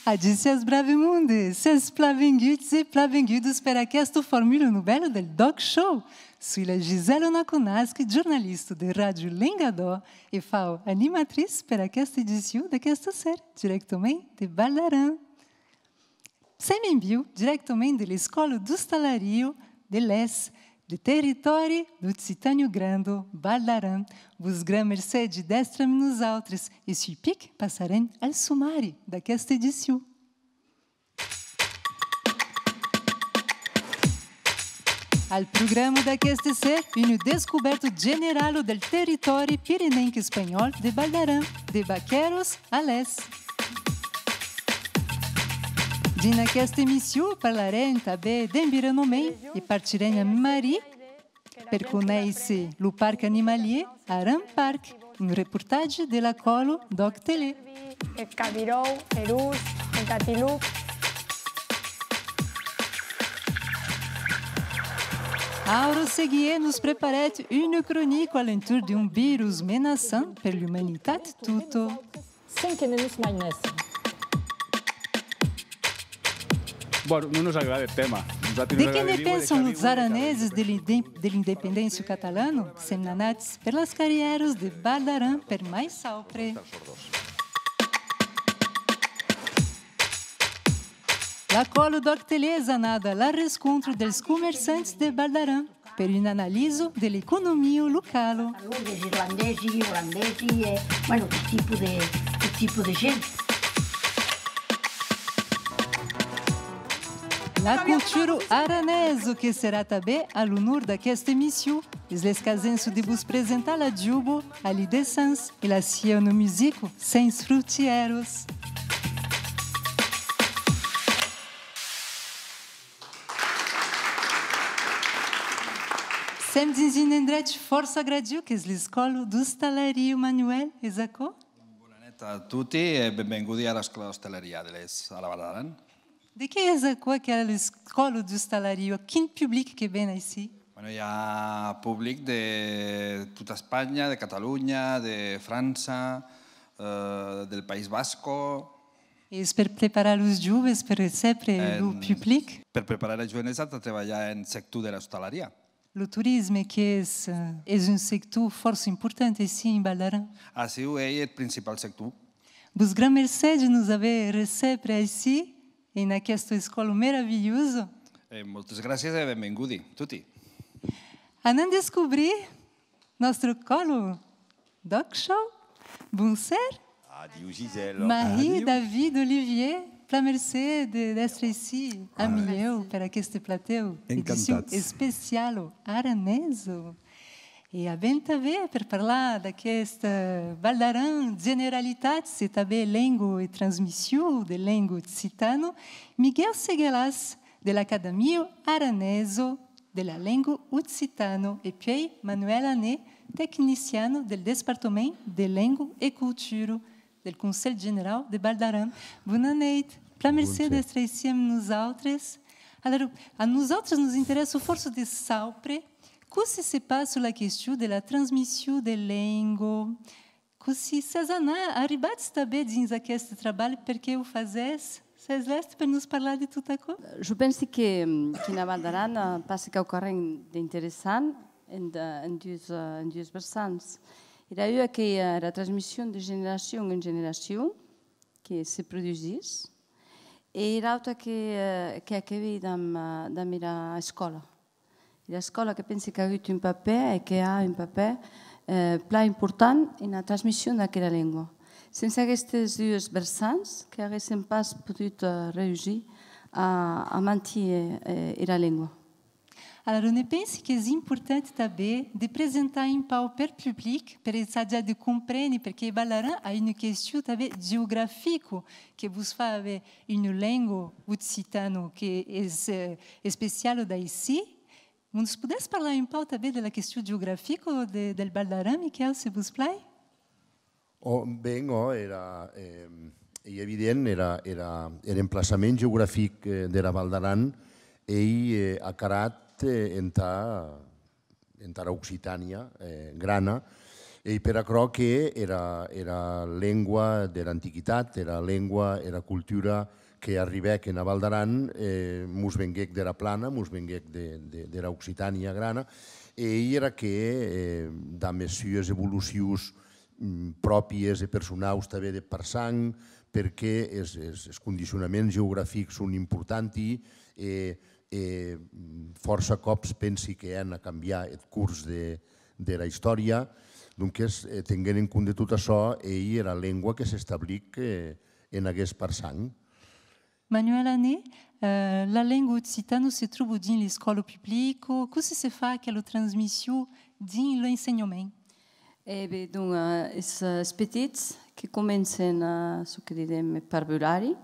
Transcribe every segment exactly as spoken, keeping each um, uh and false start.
Adissiatz brave monde, sètz plan venguts e plan vengudas per aquesta formula novèla del D'ÒC Show. Soi la Gisèla Naconaschi, jornalista de Ràdio Lengadòc e fau animatritz per aquesta edicion d'aquesta ser, dirèctament de Val d'Aran. Sèm en viu dirèctament de l'Escòla d'Ostalaria de Les, de territòri d'Occitània Granda, Val d'Aran. Vos gran mercedi d'èstre amb nosautres e sui pic passarem al somari d'aquesta edicion. Al programa d'aqueste ser, una descobèrta generala del territòri pirenenc espanhòl de Val d'Aran, de Vaquèros a Les. Dins aquesta emission parlarem tanben d'environament e partirem amb Marie per conéisser lo parc animalier Aran Parc, un reportatge de la còla d'Òc Tele. Eth cabiròu, er ors, un catilop. Aura Seguier nos preparèt una cronica a l'entorn d'un virus menaçant per l'umanitat tota. Sent que ne nos mainèsse. Bueno, non nos agrada eth tèma. Nosati nos De qué agrada ne viure, pensam los araneses de l'inde-, de l'independéncia catalana? Sèm anats per las carrièras de Val d'Aran per mai saupre. La còla d'Òc Tele es anada a la rescontra dels comerçants de Val d'Aran per una analisa de l'economia locala. Catalans, irlandesi, olandesi, eh, bueno, tot tipus de, tot tipus de gent. La cultura aranesa que serà tanben a l'onor d'aquesta emission. Es l'escasença de vos presentar la joba Ali Dessans e la siena musica Sens Frontièras. Sèm dins un endrech fòrça agradiu, qu'es l'escòla d'ostalaria Manuel, es aquò? Bona net a toti e benvengudi a l'Escòla d'Ostalaria de Les, a la Val d'Aran. De qué es aquò, aquela escòla d'ostalaria? Quin public que ven aicí? Bueno, i a public de tota Espanha, de Catalonha, de França, eh, del País Basco. Es per preparar los joves, per recèbre lo public? Per preparar la joenessa a trebalhar en sector de l'ostalaria. Lo torisme, qu'es, eh, es un sector fòrça important aicí en Val d'Aran. Aciu ei eth principal sector. Vos gran mercé de nos aver recèbre aicí, en aquesta escòla meravilhosa. E moltes gràcies e benvengudi, toti. Anam descobrir nòstre còla d'Òc Show. Bonser. Adiu, Gisèla. Marie, adiu. David, Olivier, plan mercé de, d'èstre aicí, amb ieu, per aqueste platèu, edicion especiala aranesa. E avèm tanben per parlar d'aquesta, eh, Val d'Aran, generalitats e tanben lenga e transmission de lenga occitana, Miguel Seguelàs, de l'Acadèmia Aranesa de la Lenga Occitana, e puèi Manuela Ané, tecniciana del Despartament de Lenga e Cultura del Conselh Generau de Val d'Aran. Bona neit, plan mercé d'èstre aicí amb nosautres. Alara, a nosautres nos interèssa fòrça de saupre cossí se passa la question de la transmission de lenga. Cossí sètz anat, arribats tanben dins aqueste trabalh? Perqué o fasètz? Sètz lèst per nos parlar de tot aquò? Jo pensi que, mm, qu'i a Val d'Aran, eh, passa quauquarren d'interessant en, de, en dus, eh, en dus versants. Era ua qu'ei, eh, era transmission de generacion en generacion que se produsís, e era auta que, eh, qu'a que veir damb, eh, damb era escòla. Era escòla que pensi qu'a agut un papèr e que a un papèr, eh, plan important ena transmission d'aquera lengua. Sense aguestes dues versants, que aguéssem pas podut, eh, reüssir a, a mantier, eh, era lengua. Alara, ne pensi qu'es important tanben de presentar un pauc per public, per ensajar de compréner, perque Val d'Aran a una question tanben geografica que vos fa aver una lenga occitana que es, eh, especiala d'aicí. Nos podètz parlar un pauc tanben de la question geografica de, del Val d'Aran, Miquèu, se vos plai? Ò, ben, ò, era, eh, ei evident, era, era, er emplaçament geografic, eh, dera Val d'Aran ei, eh, acarat, eh, entà, entara Occitània, eh, grana, Ei per aquerò que era, era lengua dera antiquitat, era lengua, era cultura que arribèc ena Val d'Aran, eh, mos venguec dera plana, mos venguec de, de, dera Occitània grana, e ei era que, eh, damb es sues evolucions, mm, pròpies e personaus tanben deth parçan, perque es, es, es condicionaments geografics son importanti, e, e, mm, fòrça còps pensi que hèn a cambiar eth curs de, dera istòria. Donques, eh, tenguent en compde tot açò, ei era lengua que s'establic, eh, en aguest parçan. Manuel Anet, eh, la lenga occitana se tròba dins l'escòla publica. Cossí se fa aquela transmission dins l'ensenhament? E ben, donc, eh, es, eh, es petits que comencen, eh, çò que didem eth parvulari,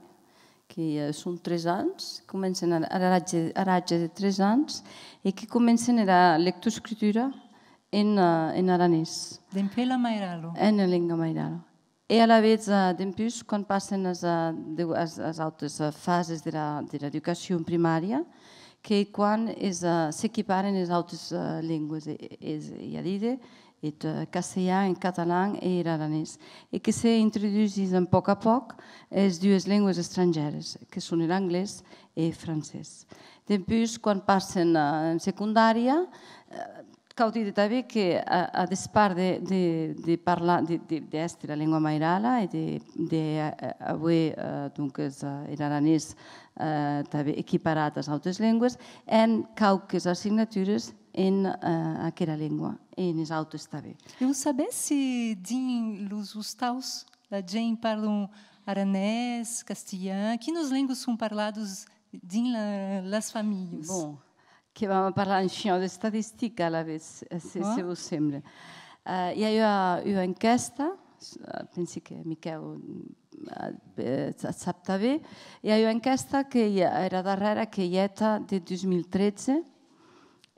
que, eh, son tres ans, comencen a, a l'atge, a l'atge de tres ans, e que comencen era lectoescritura en, eh, en aranés. Dempuèi la mairala. Ena lenga mairala. E alavetz, eh, dempús, quan passen as, eh, de, as, as autes, eh, fases dera, dera educacion primària, qu'ei quan es, eh, s'equiparen es autes, eh, lengües, e, e, es, ei a díder, eth, eh, castelhan, eth catalan e er aranés, e que se introdusisson a pòc a pòc es dues lengües estrangères, que son er anglés e eth francés. Dempús, quan passen, eh, en secondària, eh, cau díder tanben que, a, a despart de, de, de parlar, de, de, d'èster la lengua mairala e de, de, eh, auer, eh, donques, eh, er aranés, eh, tanben equiparat as autes lengües, hèn quauques assignatures en, eh, aquera lengua e enes autes tanben. E o sabes se dins los ostaus la gent parla aranés, castelhan? Quinas lengas son parladas dins la, las familhas? Bon, que vam a parlar un shinhau d'estadistica alavetz, se, se vos sembla. Eh, i a ua, ua enquèsta, eh, pensi que Miquèu, eh, eh, sa-, sap tanben, i a ua enquèsta que i a, era darrèra qu'ei hèta de dos mil tretze,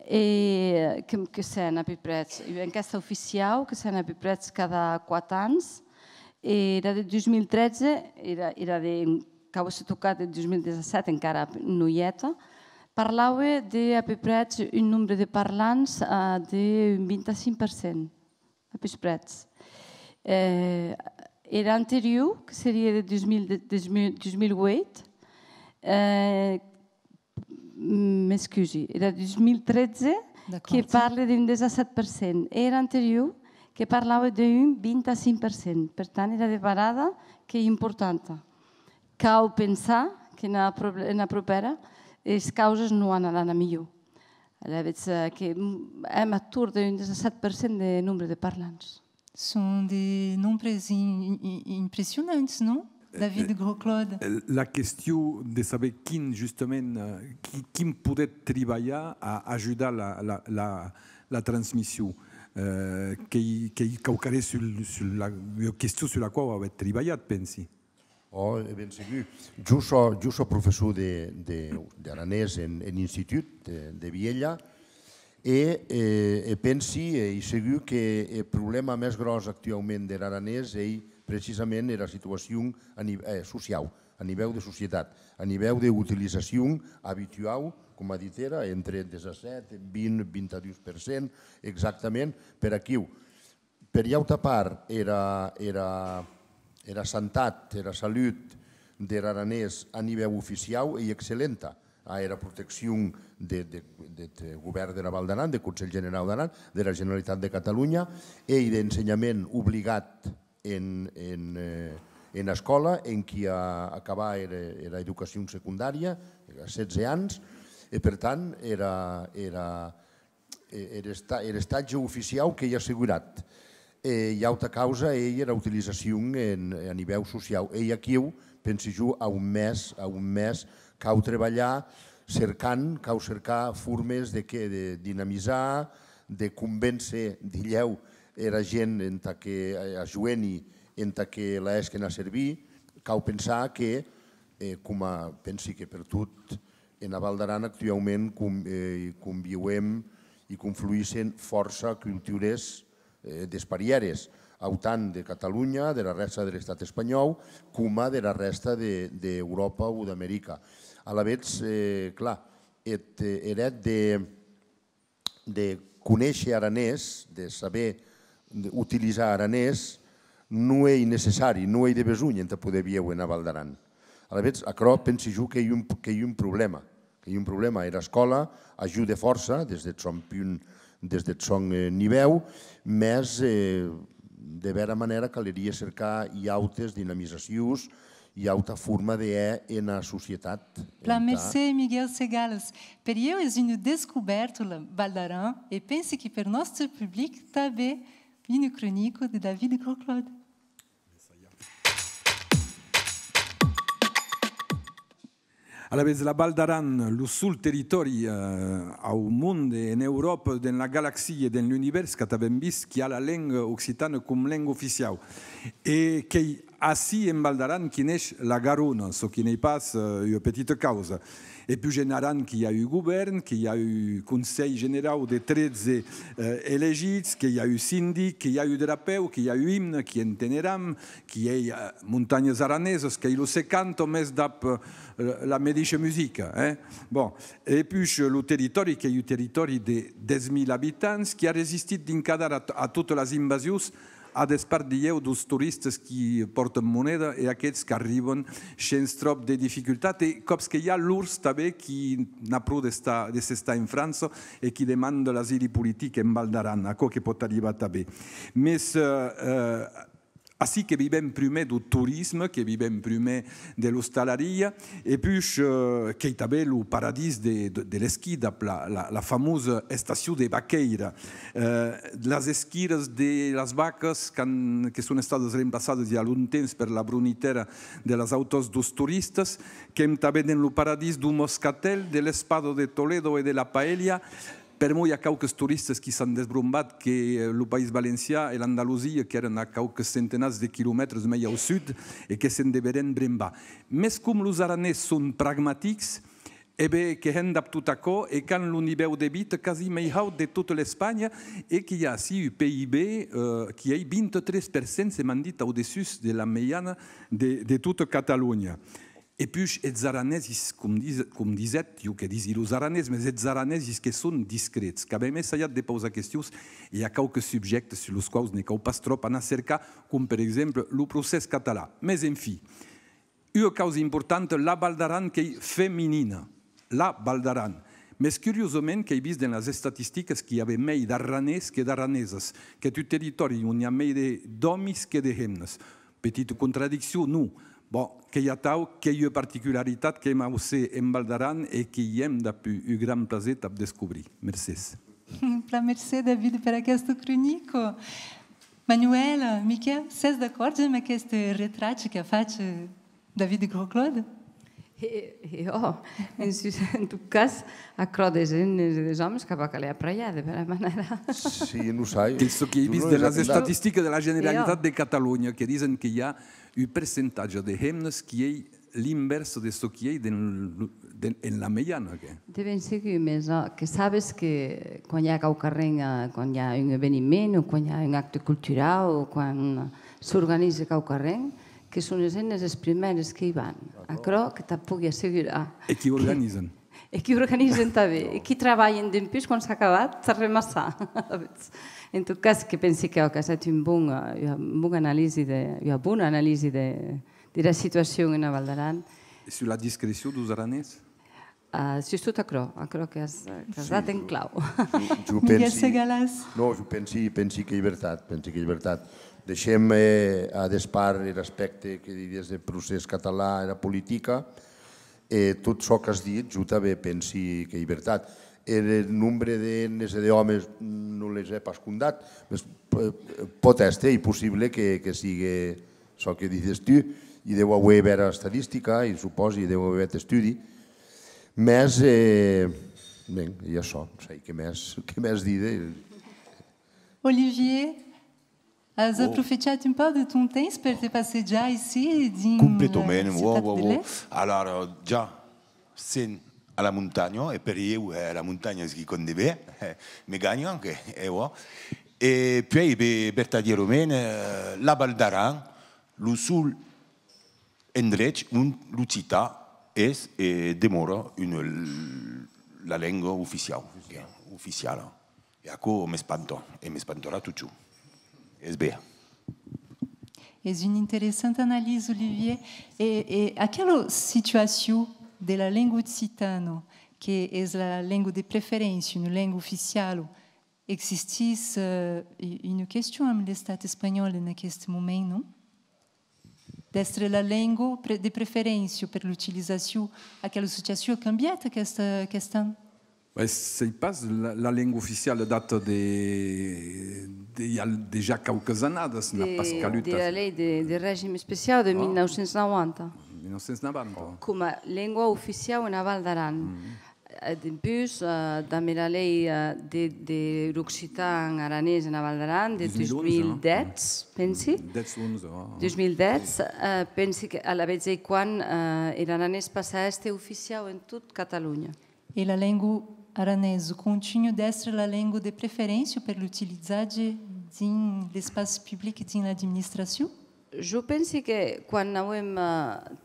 e que, que se hèn a peu près, ua enquèsta oficiau que se hèn a peu près cada quate ans, e era de dos mil tretze, era, era de, qu'auesse tocat de dos mil dètz-e-sèt, encara non ei hèta, parlaue de a peu près un nombre de parlants, eh, de un vint-e-cinc per cent, a peu près. Eh, era anterior, que serie de dos mil, de, dos mil, dos mil ueit, eh, m'excusi, era dos mil tretze, que parle d'un dètz-e-sèt per cent. E era anterior, que parlaue d'un vint-e-cinc per cent. Per tant, era devarada qu'ei importanta. Cau pensar qu'ena proble-, ena propèra, es causes non anaràn a milhor. Alavetz, eh, que, mm, èm a torn d'un dètz-e-sèt per cent de nombre de parlants. Son de nombres im-, im-, impressionants, non, David Grosclaude? Eh, la question de saber quin, justament, eh, qui, quin podèt tribalhar a ajudar la, la, la, la transmission, eh, qu'ei, qu'ei quauquarren sul, sul la, ua question sus la quau avètz tribalhat, pensi. Ò, e ben segur. Jo sò, jo sò professor de, de, d'aranés en, en institut de, de Vielha, e, e, e pensi, e, ei segur que eth problèma mès gròs actuaument der aranés ei precisament era situacion a ni-, eh, sociau, a nivèu de societat, a nivèu de utilizacion abituau, coma a dit era, entre dètz-e-sèt, vint, vint-e-dus per cent, exactament, per aquiu. Per ua auta part, era, era, era santat, era salut der aranés a nivèu oficiau ei excellenta. A era proteccion de, de, deth Govèrn dera Val d'Aran, deth Conselh Generau d'Aran, dera Generalitat de Catalonha, ei d'ensenhament obligat en, en, eh, ena escòla, enquia acabar era, era educacion secondària, a setze ans, e per tant, era, era, e, er esta-, er estatge oficiau qu'ei assegurat. E ua auta causa ei era utilizacion en, a nivèu sociau. Ei aquiu, pensi jo, a on mès, a on mès cau trebalhar, cercant, cau cercar formes de que, de dinamizar, de convéncer, dilhèu, era gent entà que, eh, a joeni, entà que la hèsquen a servir. Cau pensar que, eh, coma pensi que pertot, ena Val d'Aran actuaument con-, eh, conviuem e confluïssen fòrça cultures, eh, desparières, autant de Catalonha, dera rèsta der Estat espanhòu, coma dera rèsta de, d'Euròpa o d'America. Alavetz, eh, clar, eth, eh, er hèt de, de conéisher aranés, de saber utilizar aranés non ei necessari, non ei de besonh entà poder viéuer ena Val d'Aran. Alavetz, aquerò pensi jo qu'ei un, qu'ei un problèma. Qu'ei un problèma. Era escòla ajude fòrça des deth sòn punt, des deth sòn, eh, nivèu, mès, eh, de bèra manèra calerie cercar i autes dinamizacions, i auta forma de hèr ena societat. Plan entà mercé, Miguel Segalas. Per ieu es una descobèrta la Val d'Aran e pensi que per nòste public tanben. Una cronica de David Grosclaude. Alavetz, la Val d'Aran, lo sol territòri, eh, au monde, en Euròpa, dens la galaxia e dens l'univèrs, qu'at avem vist, qui a la lenga occitana com lenga oficiau. E qu'ei ací, en Val d'Aran, qui neish la Garona, çò qui n'ei pas, eh, ua petita causa. E puish en Aran que i a un govèrn, que i a un Conselh Generau de tretze, eh, elegits, que i a un sindic, que i a un drapèu, que i a un imne, qui enteneram, qui ei, eh, Montanhas Aranesas, qu'ei lo se canta, mès dab, eh, la medisha musica, eh? Bon, e puish lo territòri, qu'ei un territòri de dètz mila abitants, qui a resistit dinc adara a, a totas las invasions, a despart, dilhèu, deus toristas qui pòrtan moneda e aqueths qu'arriban shens tròp de dificultat, e còps que i a l'ors tanben qui n'a pro d'estar, de s'estar en França e qui demanda l'asili politic en Val d'Aran, aquò que pòt arribar tanben. Mès, eh, eh, ací que vivem prumèr deu torisme, que vivem prumèr de l'ostalaria, e puish, eh, qu'ei tanben lo paradís de, de, de l'esquí dab la, la, la famosa estacion de Vaquèira. Eh, las esquiras de las vacas qu'an, que son estadas remplaçadas i a longtemps per la bronitèra de las autòs deus toristas, qu'èm tanben dens lo paradís deu moscatèl, de l'espada de Toledo e de la paella. Permor i a quauques toristas qui s'an desbrombat que, eh, lo País Valencian e l'Andalusia, qu'èran a quauques centenats de quilomètres mei au sud e que se'n deverén brembar. Mès com los aranés son pragmatics, e ben, que hèn dab tot aquò e qu'an lo nivèu de vita quasi mei haut de tota l'Espanha e que i a ací un P I B, eh, qui ei vint-e-tres per cent, se m'an dit, au dessús de la mejana de, de tota Catalonha. E puish, eths aranesis, com dis-, com disètz, jo que disi los aranés, mès eths aranesis que son discrets, qu'avem essajat de pausar questions e i a quauques subjèctes sus los quaus ne cau pas tròp anar cercar, com per exemple lo procès catalan. Mès, enfin, ua causa importanta, la Val d'Aran qu'ei feminina. La Val d'Aran. Mès curiosament, qu'èi vist dens las estatisticas qu'i avè mei d'aranés que d'aranesas, qu'ei un territòri on i a mei de, d'òmis que de hemnas. Petita contradiccion, non? Bon, qu'ei atau, qu'ei ua particularitat qu'èm aucé en Val d'Aran e que i èm dab un, un gran plaser dab descobrir. Mercés. Plan mercé, David, per aquesta cronica. Manuela, Miquèu, sètz d'acòrd amb aqueste retratge qu'a fach, eh, David Grosclaude? E, e ò, en sus-, en tot cas, aquerò des hemnes e des òmes qu'a pas caler apraiar, de bèra manèra. Sí, non sai. Qu'ei çò qu'èi vist de las estatisticas de la Generalitat de Catalonha, que disen que i a un percentatge de hemnes qui ei l'invèrsa de çò qui ei dens lo, dens, en la mejana, que. De ben segur, mès, ò, que sabes que quan i a quauquarren, eh, quan i a un eveniment o quan i a un acte culturau o quan s'organiza quauquarren, que son es hemnes es prumères que i van. Aquerò que t'ac pogui assegurar. E qui organizan. E qui organizan tanben. E qui trabalhan dempús quan s'a acabat tà remassar. En tot cas, que pensi que, ò, qu'as hèt un bon, eh, ua bona analisi de, ua bona analisi de, de la situacion ena Val d'Aran. E sus la discrecion deus aranés? Ah, sustot aquerò, aquerò qu'as, qu'as dat en clau. Jo, jo, jo pensi, non, jo pensi, pensi qu'ei vertat, pensi qu'ei vertat. Deishèm, eh, a despart er aspècte que didies de procès català, era politica, e tot çò qu'as dit, jo tanben pensi qu'ei vertat. Er nombre de hemnes e d'òmes non les è pas compdat, mès, eh, pòt èster, ei possible que, que sigue çò que dises tu, i deu auer bèra estadistica, i supòsi, i deu auer bèth estudi, mès, eh, ben, ei açò, non sai qué mès, qué mès díder. Olivier, as aprofechat un pauc de ton temps per te passejar aicí dins la ciutat de Les? Completament, ò, ò, ò. Alara, ja, sèm a la montanha, e per ieu, eh, la montanha es quicòm de ben, eh, me ganha, que, e ò. E puèi, be-, vertadièrament, eh, la Val d'Aran, lo sol endrech on l'occitan es e demòra una, la lenga oficiau, oficiala. E aquò m'espanta, e m'espantarà totjorn. Es ben. Es una interessanta analisa, Olivier. E, e aquela situacion de la lenga occitana, que es la lenga de preferéncia, una lenga oficiala, existís eh, una question amb l'Estat espanhòl en aqueste moment, non? D'èstre la lenga de preferéncia per l'utilizacion, aquela situacion a cambiat aquest, aquest an? Ben, sei pas, la, la lenga oficiala data de, de i a dejà quauques annadas, n'a pas calut. De la lei de, de regim especiau de mil nau cents nauanta. Mil nau cents nauanta. Coma lenga oficiau ena Val d'Aran. Dempús, damb era lei de, de l'occitan aranés ena Val d'Aran de dos mil dètz, pensi. Dos mil dètz, pensi que alavetz ei quan er aranés passa a èster oficiau en tot Catalonha. E la lenga aranesa contunha d'èstre la lenga de preferéncia per l'utilizatge dins l'espaci public e dins l'administracion? Jo pensi que quan auem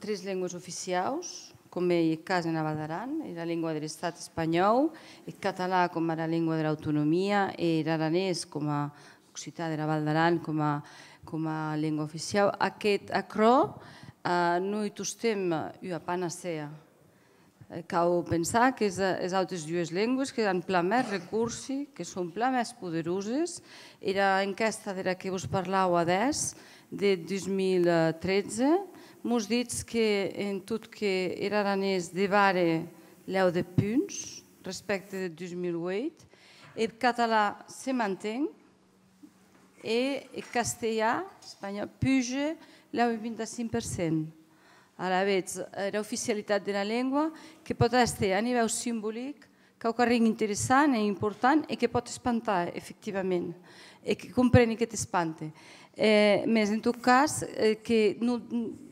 tres lengas oficiaus, com ei eth cas ena Val d'Aran, era lengua der Estat espanhòu, eth catalan coma era lengua dera autonomia e er aranés coma occitan dera Val d'Aran coma, coma lengua oficiau, aqueth, aquerò, non ei tostemp ua panacèa. Cau pensar qu'es, es autes dues lengües que an plan mès recorsi, que son plan mès poderoses. Era enquèsta dera que vos parlaua adès, de dos mil tretze, mos ditz que, en tot, que er aranés devare lèu de punts respècte de dos mil ueit, eth catalan se manten, e eth castelhan, espanhòu, puge lèu un vint-e-cinc per cent. Alavetz, era oficialitat dera lengua que pòt èster a nivèu simbolic quauquarren interessant e important e que pòt espantar, efectivament, e que compreni qu'eth espante. Eh, mès, en tot cas, eh, que non,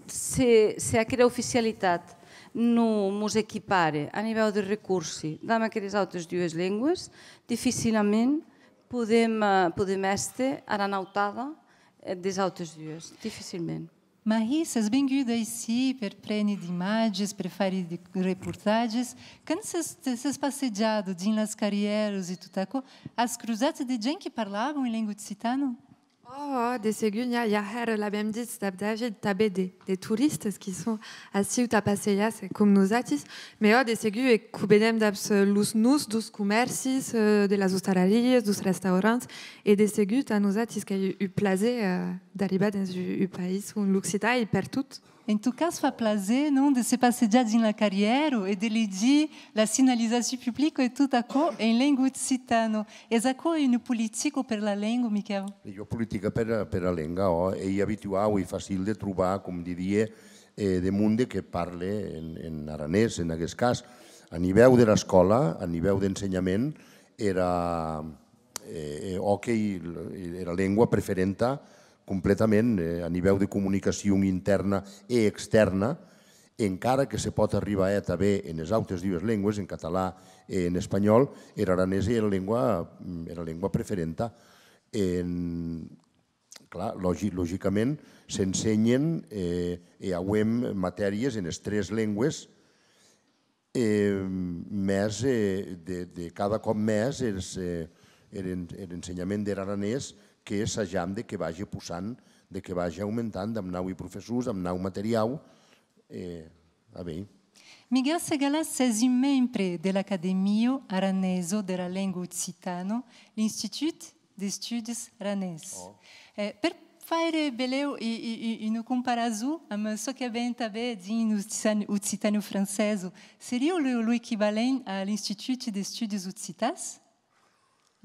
se, se aquera oficialitat non mos equipare a nivèu de recorsi damb aqueres autes dues lengües, dificilament podem, eh, podem èster ara nautada, eh, des autes dues, dificilment. Marie, sès venguda aicí per prene d'imatges, per faire de reportatges. Quan sès, sès passejada dins las carrièras e tot aquò, as crosat de gent que parlavan en lenga occitana? Ò, ò, de segur, n'i a, i a hèra, l'avem dit dab David, tanben de, de toristas qui son aciu tà passejar-se com nosatis, mès ò, de segur, e que'u vedem dab los noms deus comèrcis, eh, de las ostalarias, deus restaurants, e de segur, tà nosatis qu'ei un plaser, eh, d'arribar dens un, un país on l'occitan ei pertot. En tot cas, fa plaser, non, de se passejar dins la carrièra e de legir la signalizacion publica e tot aquò en lenga occitana. Es aquò una politica per la lenga, Miquèu? Ei ua politica per, per la lenga, ò. Ei abituau, ei facil de trobar, com didie, eh, de monde que parle en, en aranés, en aguest cas. A nivèu de l'escòla, a nivèu d'ensenhament, era, eh, eh, òc, ei era lengua preferenta completament, eh, a nivèu de comunicacion intèrna e extèrna, encara que se pòt arribar a hèr tanben enes autes dues lengües, en català e en espanhòl, er aranés ei era lengua, era lengua preferenta. En, clar, logi-, logicament, s'ensenhen, eh, e auem matèries enes tres lengües, e, mès, eh, de, de cada còp mès es, eh, er en-, er ensenhament der aranés que sajam de que vage possant, de que vage aumentant damb naui professors, damb nau materiau, e, a veir. Miguel Segalàs, sès un membre de l'Academia Aranesa dera Lenga Occitana, l'Institut d'Estudis Aranés. Eh, per faire belèu i, i, i, una comparason amb çò qu'avèm tanben dins l'Occitan-, Occitània francesa, seriá lo, lo equivalent a l'Institut d'Estudis Occitans?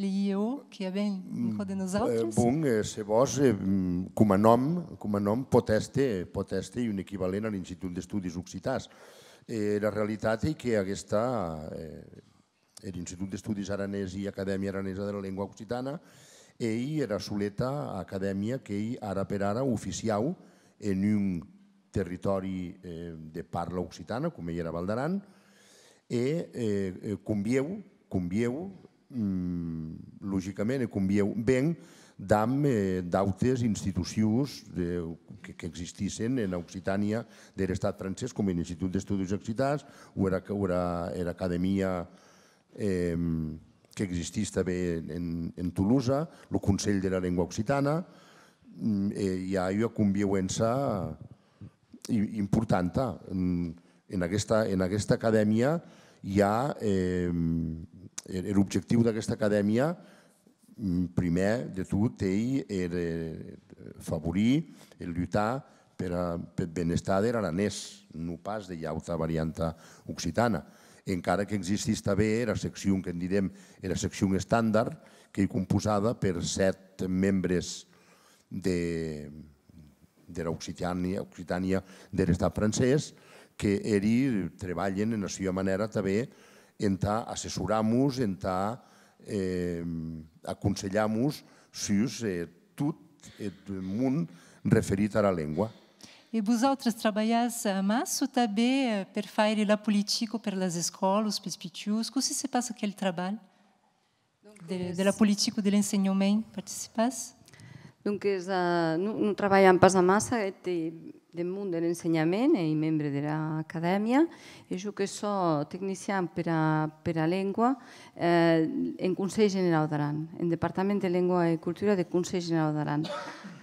L'I E O qu'avèm en cò de nosautres? Eh, bon, eh, se vòs, eh, mm, coma nòm, coma nòm pòt èster, pòt èster un equivalent a l'Institut d'Estudis Occitans. Eh, la realitat ei que aguesta, eh, er Institut d'Estudis Aranesi e Acadèmia Aranesa de la Lengua Occitana ei era soleta acadèmia qu'ei ara per ara oficiau en un territòri, eh, de parla occitana, com ei era Val d'Aran, e, eh, eh, convieu, convieu, mm, logicament, e convieu ben damb, eh, d'autes institucions de, que, qu'existissen ena Occitània der Estat francés, com er Institut d'Estudis Occitans, o era, o era, era Acadèmia, eh, qu'existís tanben en, en Tolosa, lo Conselh de la Lengua Occitana, mm, e i a ua conviuença i-, importanta. Mm, en aguesta, en aguesta acadèmia i a, eh, er, er objectiu d'aguesta acadèmia, mm, prumèr de tot, ei er, eh, favorir e lutar per a, peth benestar der aranés, non pas de ua auta varianta occitana. Encara qu'existís tanben era seccion, que'n didem era seccion estandard, qu'ei composada per sèt membres de, dera Occitània, Occitània der Estat francés, que eri trebalhen ena sua manèra tanben entà assessorar-mos, entà, eh, aconselhar-mos sus, eh, tot eth mon referit ara lengua. E vosautres trabalhatz amassa tanben, eh, per faire la politica per las escòlas, pels pichons? Cossí se passa aquel trabalh? De, de la politica de l'ensenhament, participatz? Donques, eh, non, non trabalham pas amassa, eh, de, de mon de l'ensenhament, ei membre dera acadèmia, e jo que sò tecnician pera, pera lengua, eh, en Conselh Generau d'Aran, en Departament de Lengua e Cultura de Conselh Generau d'Aran.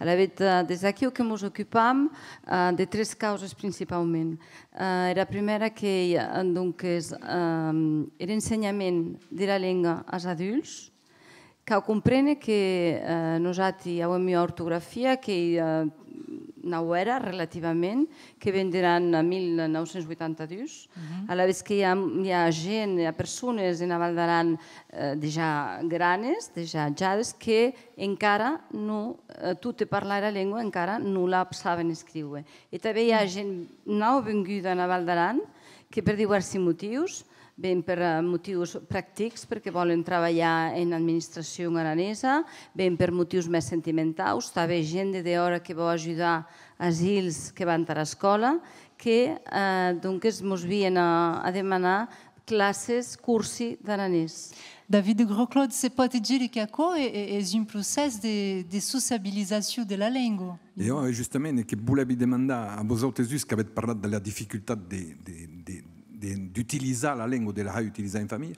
Alavetz, eh, des d'aquiu que mos ocupam, eh, de tres causes principaument. Eh, era prumèra qu'ei, eh, donques, eh, er ensenhament dera lenga as adults. Cau compréner que, eh, nosati auem ua ortografia qu'ei, eh, nauèra relativament, que ven der an mil nau cents vuitanta dus. Mhm. Alavetz que i a, i a gent, i a persones ena Val d'Aran, eh, dejà granes, dejà ajades, que encara non, eh, tot e parlar era lengua encara non la saben escríuer. E tanben i a gent nau venguda ena Val d'Aran que per diuèrsi motius, ben per, eh, motius practics, perque vòlen trabalhar en administracion aranesa, ben per motius mès sentimentaus, tanben gent de dehòra que vò ajudar as hilhs que van tara escòla, que, eh, donques mos vien a, a demanar classes, corsi d'aranés. David Grosclaude, se pòt dire qu'aquò e-, e-, es un procès de, de sociabilizacion de la lenga. E jo, justament, e que volèvi demandar a vosautes dus qu'avètz parlat de la dificultat de, de, de, de, d'utilizar la lenga, de la har utilizar en familha,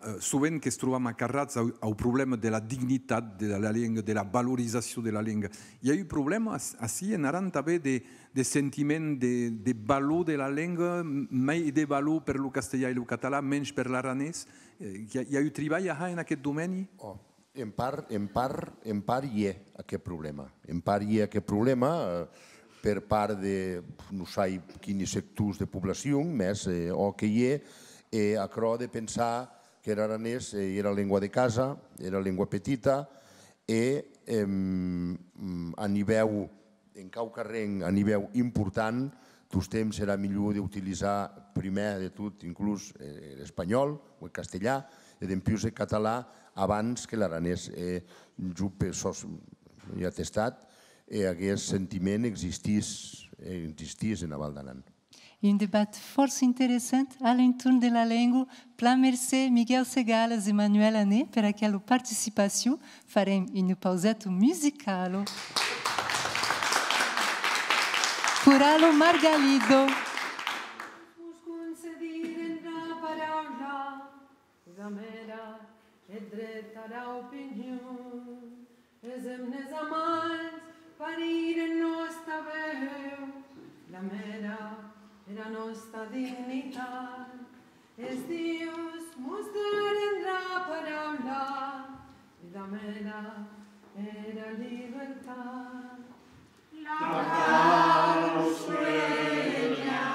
eh, sovent que's trobam acarrats au, au problèma de la dignitat de la lenga, de la valorizacion de la lenga. I a un problèma ac-, ací en Aran tanben de, de sentiment de, de valor de la lenga, m-, mei de valor per lo castelhan e lo catalan, mensh per l'aranés. Eh, i a, i a un tribalh a har en aqueth domèni? Ò, en part, en part, en part i è aqueth problèma. En part i è aqueth problèma, eh, per part de, non sai quini sectors de poblacion, mès, eh, òc que i è, e aquerò de pensar qu'er aranés, eh, ei era lengua de casa, era lengua petita, e, em, a nivèu, en quauquarren a nivèu important, tostemp serà milhor d'utilizar prumèr de tot inclús, eh, er espanhòl o eth castelhan, e dempús eth catalan abans que l'aranés. E jo pe-, sò, soi atestat, e aguest sentiment existís, existís ena Val d'Aran. Un debat fòrça interessant a l'entorn de la lenga. Plan mercé, Miguel Segalas e Manuel Ané, per aquela participacion. Farem una pauseta musicala. Coralo Margalida. Vos concediren la paraula. Damb era eth dret ara opinion, es hemnes amants pariren nòsta veu, damb era, era nòsta dignitat, es dius mos deren la paraula, e damb era, era libertat. La calç suenha,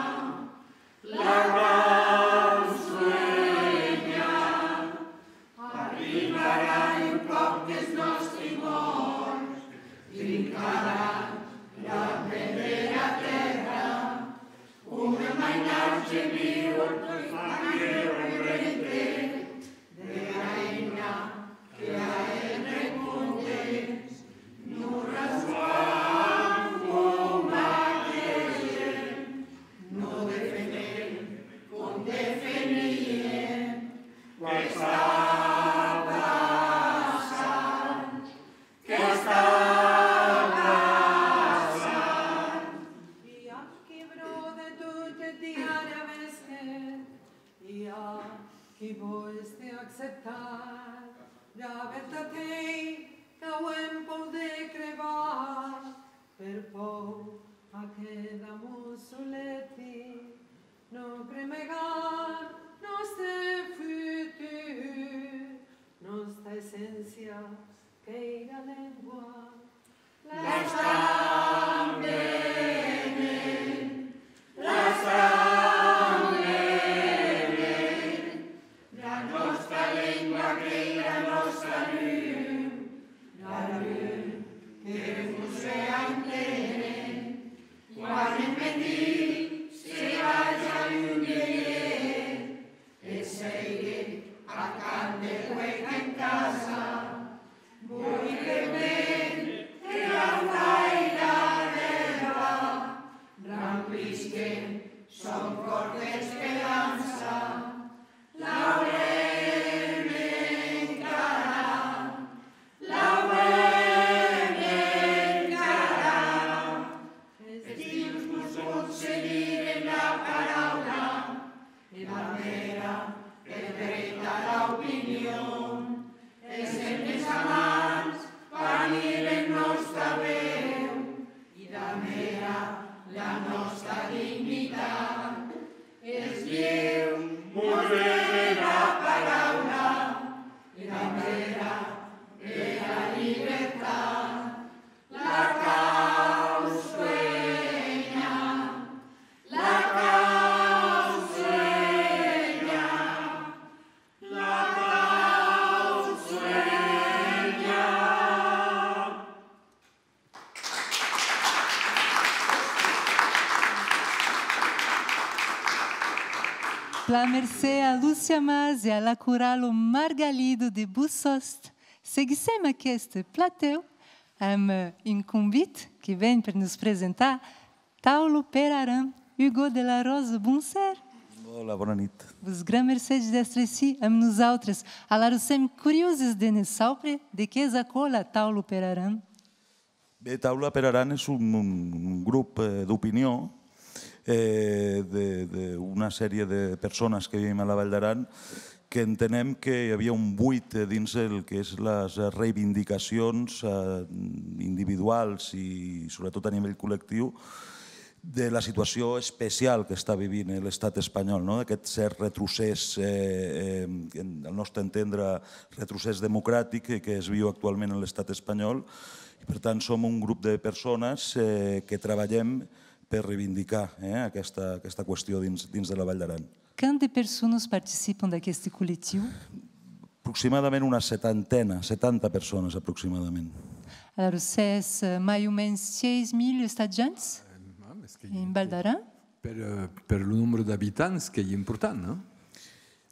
la calç suenha, arribarà un còp qu'es nòsti mòrts trincaràn la pèth dera tèrra, coma mainatge viu, manlhèu reventent dera hemna que a hèr recomptes, non L'amor soleti, non cremegar nòste futur, nòsta esséncia qu'ei la lengua. L'assemblament, l'assemblament, la nòsta lengua qu'ei la nòsta lum, la lum que vos fè enténer quan en petit se balha un guerrièr. E seire a cant de cuec en casa, voi que ben que la flaira d'erba remplisquen son còr d'esperança. L'aurem encara, l'aurem encara. Es dius nos concediren la paraula, e damb era eth dret a l'opinion. E sèm desarmats per hèr nòsta veu, e damb era la nòsta dignitat. Es Diu mos dona la paraula, e damb era era libertat. La cau suenha, la cau suenha, la cau suenha. Plan mercé a Lúcia Mas e a la corala Margalida de Bossòst. Seguissèm aqueste platèu amb un convit que ven per nos presentar Taula per Aran, Hugo de la Rosa, bonser. Hola, bona nit. Vos gran mercés d'èstre ací amb nosautres. Alara sèm curioses de ne saupre de qué es aquò la Taula per Aran. Bé, Taula per Aran és un, un, un grup, eh, d'opinió, eh, de, de una sèrie de persones que vivim a la Vall d'Aran que entenem que hi havia un buit, eh, dins el que és les reivindicacions, eh, individuals i sobretot a nivell col·lectiu de la situació especial que està vivint, eh, l'estat espanyol, no? D'aquest cert retrocés, eh, eh, en, al nostre entendre, retrocés democràtic que, que es viu actualment en l'estat espanyol. I, per tant, som un grup de persones, eh, que treballem per reivindicar, eh, aquesta, aquesta qüestió dins, dins de la Vall d'Aran. Quant de personas participan d'aqueste collectiu? Aproximadament una setantena, setanta persones aproximadament. Alara, sètz, eh, mai o mens sièis mil estatjants en Val d'Aran? Per, eh, per lo nombre d'abitants, qu'ei important, non?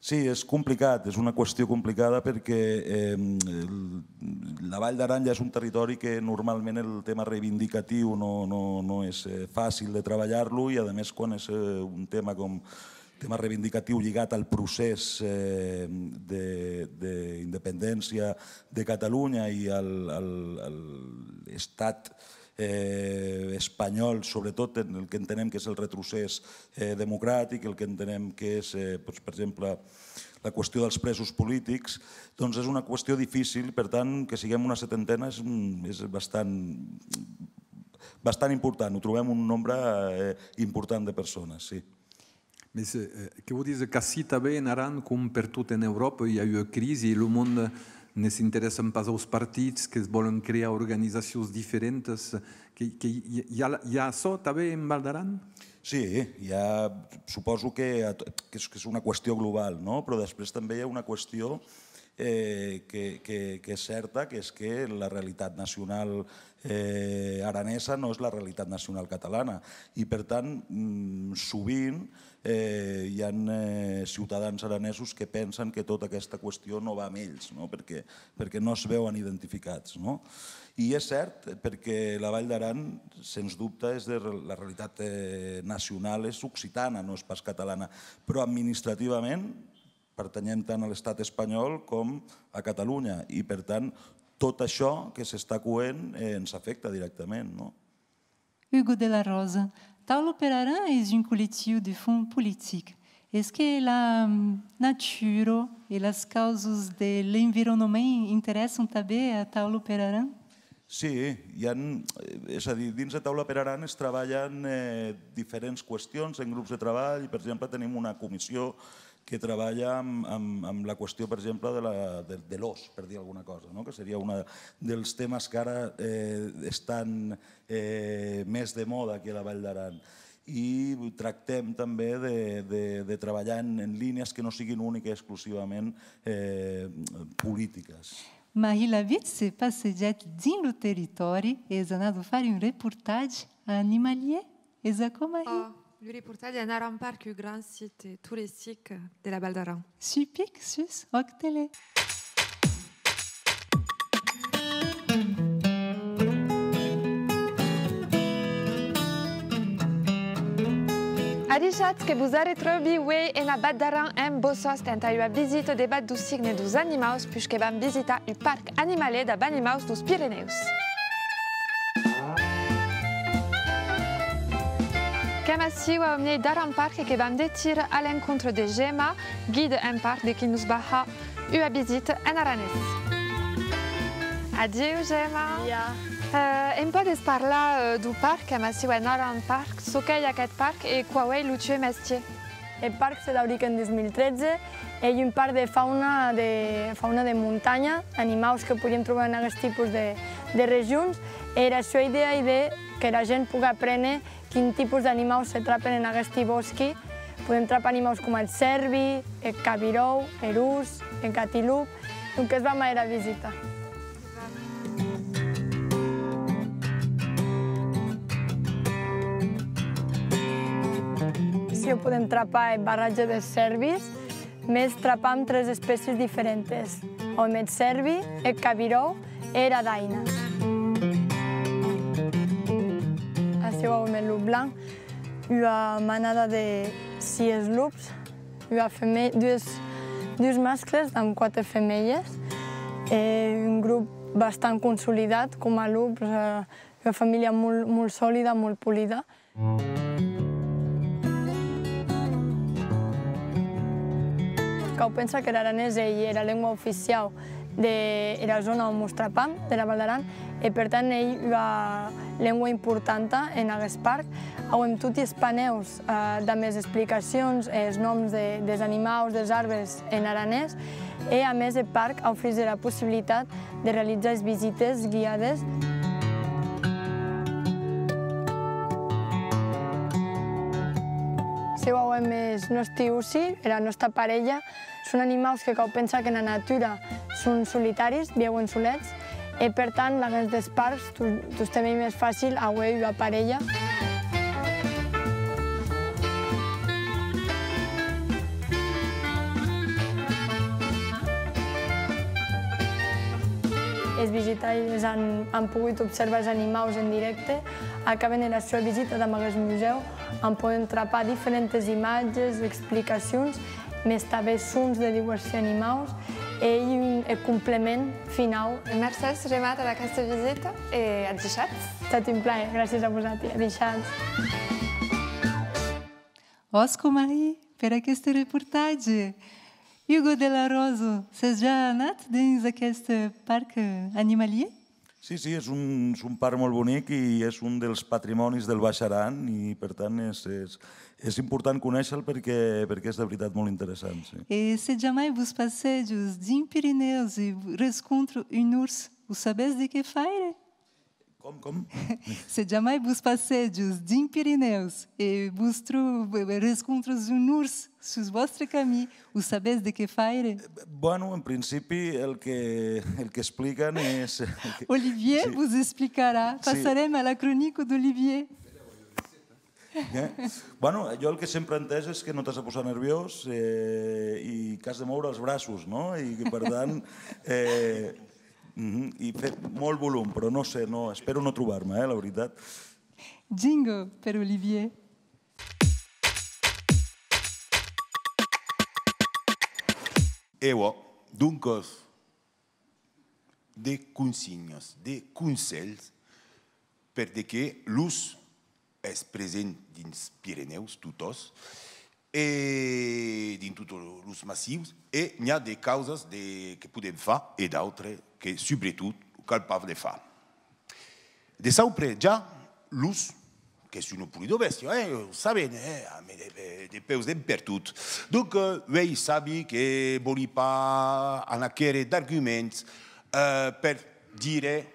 Sí, és complicat, és una qüestió complicada perquè, eh, el, la Vall d'Aran ja és un territori que normalment el tema reivindicatiu no, no, no és, eh, fàcil de treballar-lo i, a més, quan és, eh, un tema com tema reivindicatiu lligat al procés, eh, de, d'independència de Catalunya i al, al, al estat, eh, espanyol, sobretot en el que entenem que és el retrocés, eh, democràtic, el que entenem que és, eh, doncs, per exemple, la qüestió dels presos polítics, doncs és una qüestió difícil, per tant, que siguem una setantena és un, és bastant, bastant important, ho trobem un nombre, eh, important de persones, sí. Mès, eh, que vos dise qu'ací tanben en Aran, com pertot en Euròpa, i a ua crisi e lo monde ne s'interèssan pas aus partits, que vòlen crear organizacions diferentas, que, que i, i a, i a açò tanben en Val d'Aran? Sí, i a, suposo que, a to-, que és, que és una qüestió global, no? Però després també hi ha una qüestió, eh, que, que, que és certa, que és que la realitat nacional, eh, aranesa no és la realitat nacional catalana. I, per tant, mm, sovint, eh, hi ha, eh, ciutadans aranesos que pensen que tota aquesta qüestió no va amb ells, no? Perquè, perquè no es veuen identificats, no? I és cert, perquè la Vall d'Aran, sens dubte, és de re-, la realitat, eh, nacional és occitana, no és pas catalana, però administrativament pertanyem tant a l'estat espanyol com a Catalunya, i, per tant, tot això que s'està coent, eh, ens afecta directament, no? Hugo de la Rosa, Taula per Aran es un collectiu de fons politic. Es que la, mm, natura e las causas de l'environament interèssan tanben a Taula per Aran? Sí, hi ha, eh, és a dir, dins de Taula per Aran es treballen, eh, diferents qüestions en grups de treball. Per exemple, tenim una comissió que treballa amb, amb, amb la qüestió, per exemple, de la, de, de l'ós, per dir alguna cosa, no? Que seria un dels temes que ara, eh, estan, eh, més de moda aquí a la Vall d'Aran. I tractem també de, de, de treballar en, en línies que no siguin única i exclusivament, eh, polítiques. Marie Lavitz se passejatz dins lo territòri e es anada far un reportatge a Animalier. Es aquò, Marie? Ò, lo reportatge en Aran Park, un grand site toristic de la Val d'Aran. Sui pic, sus Òc Tele. Adishatz, que vos arretròbi uei ena Val d'Aran en Bossòst entà ua visita devath deu signe deus animaus, puishque vam visitar un parc animalier dab animaus deus Pirenèus. Qu'èm aciu au miei d'Aran Parc e que vam de tira a l'encontre de Gemma, guida en parc, de qui nos va har ua visita en aranés. Adiu, Gemma. Adiu. Eh, e'm pòdes parlar, eh, deu parc, qu'èm aciu en Aran Parc, çò qu'ei aqueth parc e quau ei lo tieu mestier? Eth parc se dauric en dus mil tretze, ei un parc de fauna de, fauna de montanha, animaus que podem trobar en aguest tipus de, de regions, e era sua idèa ei de qu'era gent pogue apréner quin tipus d'animaus se trapen en aguesti bòsqui. Podem trapar animaus coma eth cèrvi, eth cabiròu, er ors, eth gatilop. Donques vam a era visita. Aciu podem trapar eth barratge des cèrvis, mès trapam tres espècies diferentes. Auem eth cèrvi, eth cabiròu e era daina. Aciu auem eth lop blanc, ua manada de sies lops, ua feme-, dues, dus mascles damb quate femelles, e un grop bastant consolidat coma lops, eh, ua familha molt, molt solida, molt polida. Cau pensar qu'er aranés ei era lengua oficiau de era zòna on mos trapam, de la Val d'Aran, e per tant ei ua lengua importanta en aguest parc. Auem toti es panèus, eh, damb es explicacions e es nòms de, des animaus, des arbes en aranés, e a mès eth parc aufrís era possibilitat de realizar es visites guiades. Aciu auem es nòsti ossi, era nòsta parelha. Son animaus que cau pensar qu'ena natura son solitaris, viuen solets, e per tant, laguens des parcs, to-, tostemp ei mès facil auer ua parelha. Es visitaires an, an pogut observar es animaus en dirècte, acaben era sua visita damb aguest musèu, an pòden trapar diferentes imatges, explicacions, mès tanben sons de diuèrsi animaus, e ei un, eth complement finau. Mercés, Gemma, ad aquesta visita e adishatz. Ei estat un plaer, gràcies a vosati, adishatz. Òsca, Marie, per aqueste reportatge. Hugo de la Rosa, sès ja anat dins aqueste parc, eh, animalier? Sí, sí, és un, és un parc molt bonic i és un dels patrimonis del Baix Aran i, per tant, és, és, és important conèixer-lo perquè, perquè és de veritat molt interessant, sí. E se jamai vos passejatz dins Pirenèus e rescontratz un ors, o sabètz de qué faire? Com, com? Se jamai vos passejatz dins Pirenèus e vos tro-, rescontratz un ors sus vòstre camin, o sabètz de qué faire? Bueno, en principi, el que, el que expliquen és, el que... Olivier vos explicarà. Sí. Passarem a la cronica d'Olivier. Eh? Bueno, jo el que sempre he entès és que no t'has de posar nerviós, eh, i que has de moure els braços, no? I que, per tant, eh, mhm, i fer molt volum, però no sé, no, espero no trobar-me, eh, la veritat. Jingle per Olivier. E òc, doncas, de consignas, de conselhs, per de que l'ors es present dins Pirenèus, totòs, e dins totes los massius, e n'i a de causas de, que podem far e d'autres que, subretot, cal pas de far. De saupre ja l'ors, qu'es una polida bèstia, eh, o sabèm, eh, amé de, de, de peus d'en pertot. Donc, eh, uei sabi que vòli pas anar quèrre d'arguments, eh, per dire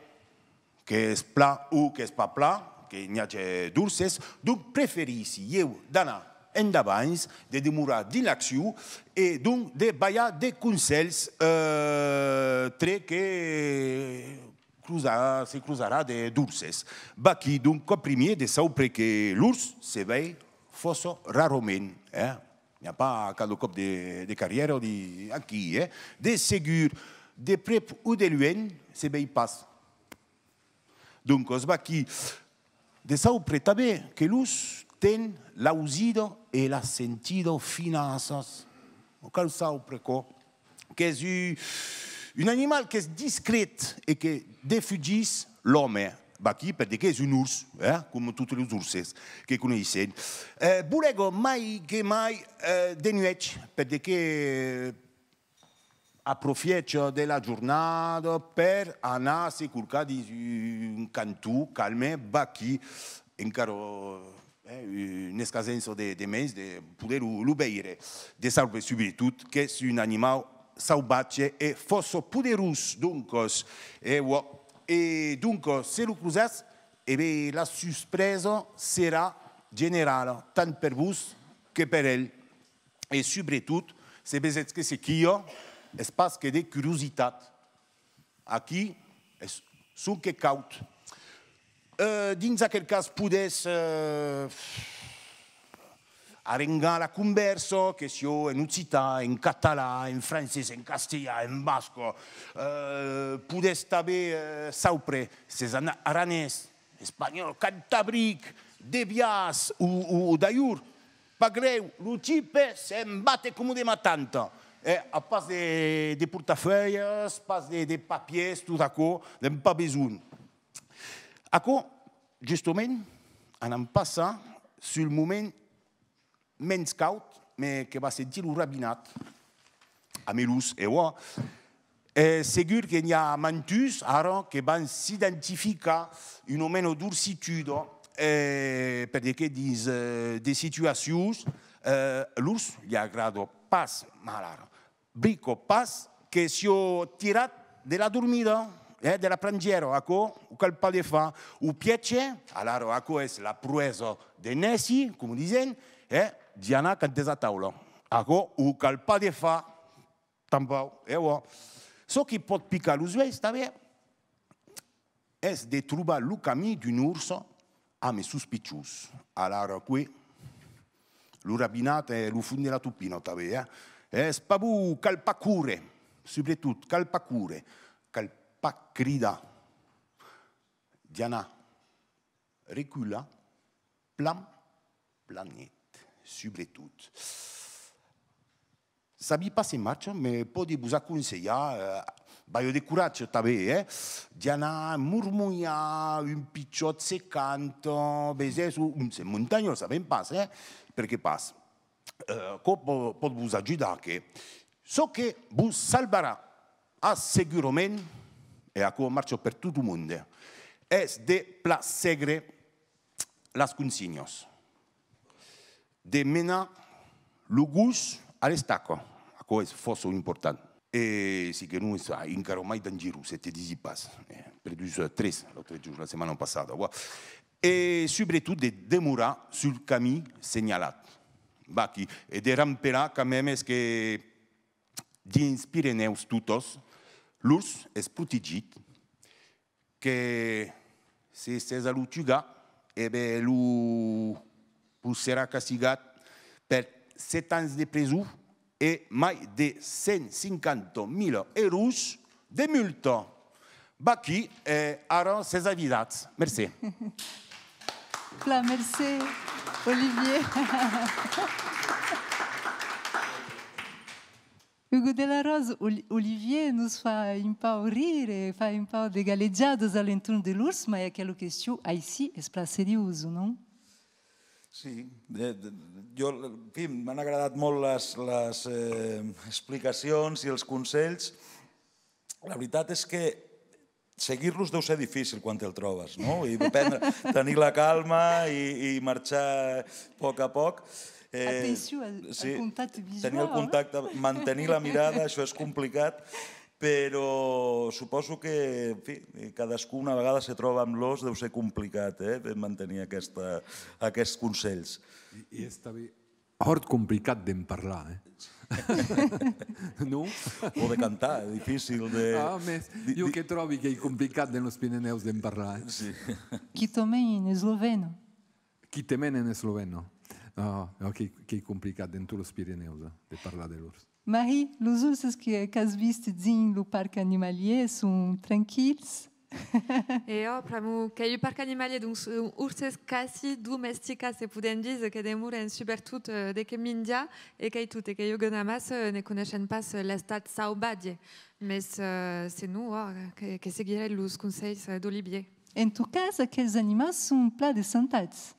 qu'es plan o qu'es pas plan, que n'i age d'orses, donc preferissi ieu d'anar endavant, de demorar dins l'accion e donc de balhar de conselhs, eh, tre que crosa-, se crosarà de, d'orses. Vaquí, donc, còp primièr de saupre que l'ors se vei fòrça rarament, eh? N'i a pas cada còp de, de carrièra, di, aquí, eh? De segur, de prèp o de luènh, se vei pas. Doncas, vaquí, de saupre tanben que l'ors ten l'ausida e la sentida finassas. O cal saupre aquò, qu'es u-, un animal qu'es discret e que defugís l'òme. Vaquí, per de que es un ors, eh, coma totes los orses que coneissèm. Eh, bolega mai que mai, eh, de nuèch, per de que aprofiècha de la jornada per anar se corcar dins un canton calme, vaquí, encara, eh, una escasença de, de mens de poder lo, lo veire. De saupre, subretot, qu'es un animau sauvatge e fòrça poderós, doncas, e, e doncas, se lo crosatz, e ben, la suspresa serà generala, tant per vos que per el. E subretot, se vesètz que se quilha, es pas que de curiositat. Aquí es sonque caud. Eh, dins aquel cas, podètz, eh, arrengar la convèrsa, que siá en occitan, en catalan, en francés, en castelhan, en basc. Eh, podètz tanben, eh, saupre, s'es an-, aranés, espanhòl, cantabric, de Biàs o, o, o d'alhors, pas grèu, lo tipe se'n bate coma de ma tanta. Eh, a pas de, de portafuèlhas, pas de, de papièrs, tot aquò, n'èm pas besonh. Aquò, justament, anam passar sul moment mens caud, mès que va sentir lo rabinat. Amé l'ors, e ò, eh, segur que n'i a mantuns ara que van s'identificar una mena d'orsituda, eh, per de que dins, eh, de situacions, eh, l'ors li agrada pas, malara, brica pas, que siá tirat de la dormida, eh, de la prangièra, aquò o cal pas de far, o pièger, alara aquò es la proesa de nèci, coma disen, eh, d'i anar quand es a taula. Aquò o cal pas de far, tanpauc, e ò. Çò qui pòt picar los uèlhs tanben es de trobar lo camin d'un ors amé sospichós. Alara, aquí, lo rabinat e lo fons de la topina tanben, eh? Es pas bon, cal pas córrer, subretot, cal pas córrer, cal pas cridar. D'i anar recular, plan, planet, subretot. Sabi pas se marcha, mès pòdi vos aconselhar, eh, balha de coratge tanben, eh? D'i anar mormolhar un pichòt se canta, vesètz, o, o se montanha, sabèm pas, eh? Perqué pas. Eh, aquò pò-, pòt vos ajudar, que çò que vos salvarà assegurament, e aquò marcha per tot lo monde, es de plan segre las consignas, de menar lo gos a l'estaca, aquò es fòrça important. E si que non es encara mai dangierós, se te disi pas. Eh, perdut, eh, tres l'autre jorn, la setmana passada, ò. E subretot de demorar sul camin senhalat. Vaquí, e de rampelar quand mèmes que dins Pirenèus totas, l'ors es protegit, que se sètz a lo tugar, e ben, lo, vos serà castigat per sèt ans de preson e mai de cent cinquanta mila euros de multa. Vaquí, eh, ara sètz avisats. Mercé. Plan mercé, Olivier. Hugo de la Rose, Oli-, Olivier nos fa un pauc rire, fa un pauc de galejadas a l'entorn de l'ors, mai aquela question aicí es plan seriosa, non? Sí, de, de, jo, en fi, m'han agradat molt les, les, eh, explicacions i els consells. La veritat és que seguir-los deu ser dificil quan te'l trobes, non? I prendre, tenir la calma i, i marchar a pòc a pòc. Eh, Atencion al, al contacte visuau, eh? Tenir el contacte, mantenir la mirada, això és complicat, però suposo que, en fi, cadascú una vegada se troba amb l'ós, deu ser complicat, eh, de mantenir aquesta, aquests consells. I, i és també hòrt complicat de'n parlar, eh? Non? O de cantar, dificil de... Ah, mès di-, jo di- que tròbi qu'ei complicat dens los Pirenèus de'n parlar, eh? Sí. Quitament en esloveno. Quitament en esloveno. Ah, ah, qu'ei, qu'ei complicat dens tots los Pirenèus, eh, de parlar de l'ors. Marie, los orses que, qu'as vist dins lo parc animalièr son tranquils? E òc, pr'amor qu'ei un parc animalièr, donc, son orses quasi domesticats, se podem díser, que demoren subretot, eh, de qué minjar e qu'ei tot, e que jo, gana massa, eh, ne coneishen pas, eh, l'estat sauvatge. Mès, eh, senon, òc, que, que seguirèi los conselhs, eh, d'Olivier. En tot cas, aquels animals son plan de santats.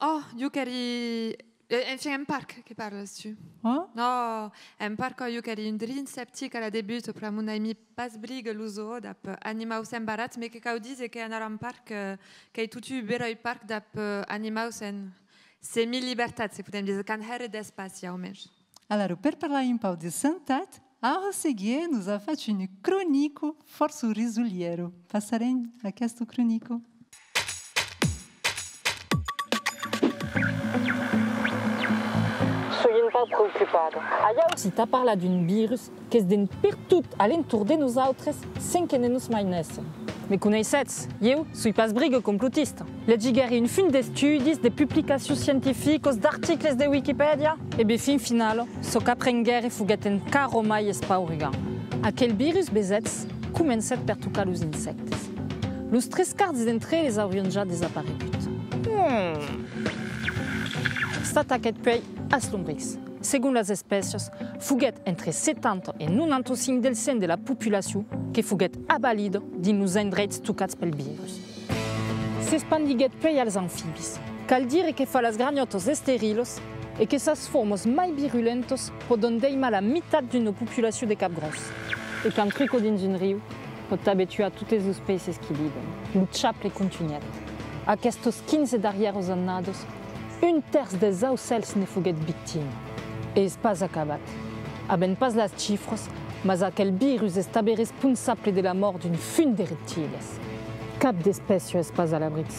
Òc, jo qu'èri, eh, enfin, en parc, que parlas tu? Òc? Non, en parc, òc, jo qu'èri un drin sceptic a la debuta, pr'amor n'aimi pas briga lo zoo dab animaus embarrats, mès que cau díser qu'anar en parc, eh, qu'ei totun un beròi parc dab, eh, animaus en semi-libertat, se podem díser, qu'an hèra d'espaci, au mens. Alara, per parlar un pauc de santat, Aura Seguier nos a fach una cronica fòrça risolièra. Passarem aquesta cronica. Soi un pauc preocupada. Ajaussi tà parlar d'un virus qu'es dens pertot a l'entorn de nosautres sens que ne nos mainèssem. Me coneissètz, ieu soi pas briga complotista. Legiguèri un fum d'estudis, de publicacions scientificas, d'articles de Wikipèdia, e ben, fin finala, çò qu'aprenguèri foguèt encara mai espaurugant. Aquel virus, vesètz, comencèt per tocar los insèctes. Los tres quarts d'entre eles aurián ja desaparegut. Hmm. S'ataquèt puèi as lombrics. Segon las espècias, foguèt entre setanta e nonanta-cinc del cent de la populacion que foguèt avalida dins los endreits tocats pel virus. S'espandiguèt puèi als amfibis. Cal dire que fa las granhòtas esterilas e que sas formas mai virulentas pòdon daimar la mitat d'una populacion de cap-gròs. E quand truca dins un riu, pòt tanben tuar totes los peisses qu'i viven. Lo chaple contunhèt. Aquestas quinze darrièras annadas, un tèrç dels aucèls ne foguèt victima. E es pas acabat. Avèm pas las chifras, mas aquel virus es tanben responsable de la mòrt d'un fum de reptiles. Cap d'espècia es pas a l'abric.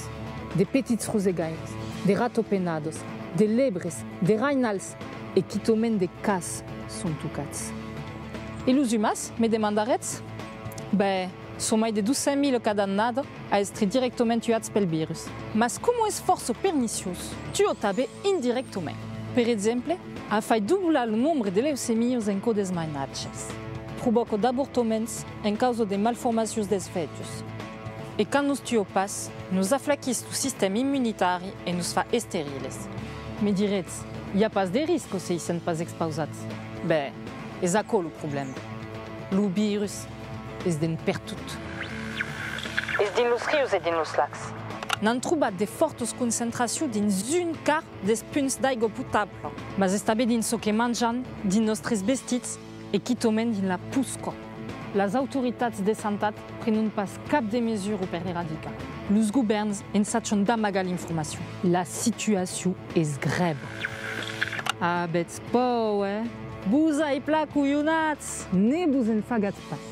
De petits rosegaires, de ratapenadas, de lèbres, de rainals e quitament de cats son tocats. E los umans, me demandaretz? Ben, son mai de dos cents mila cada annada a èstre dirèctament tuats pel virus. Mas coma es fòrça perniciós, tua tanben indirèctament. Per exemple, a fait doblar lo nombre de leucemias en cò dels mainatges. Provòca d'avortaments en causa de malformacions dels fetges. E quand nos tua pas, nos aflaquís lo sistèma immunitari e nos fa esteriles. Me diretz, i a pas de risc se i sèm pas expausats? Ben, es aquò lo problèma. Lo virus es dens pertot. Es dins los rius e dins los lacs. N'an trobat de fòrtas concentracions dins un quart dels punts d'aiga potabla, mas es tanben dins çò que manjam, dins nòstres vestits e quitament dins la posca. Las autoritats de santat prenon pas cap de mesura per l'eradicar. Los govèrns ensachan d'amagar l'informacion. La situacion es grèva. Avètz paur, eh? Vos ai plan colhonats! Ne vos en fagatz pas.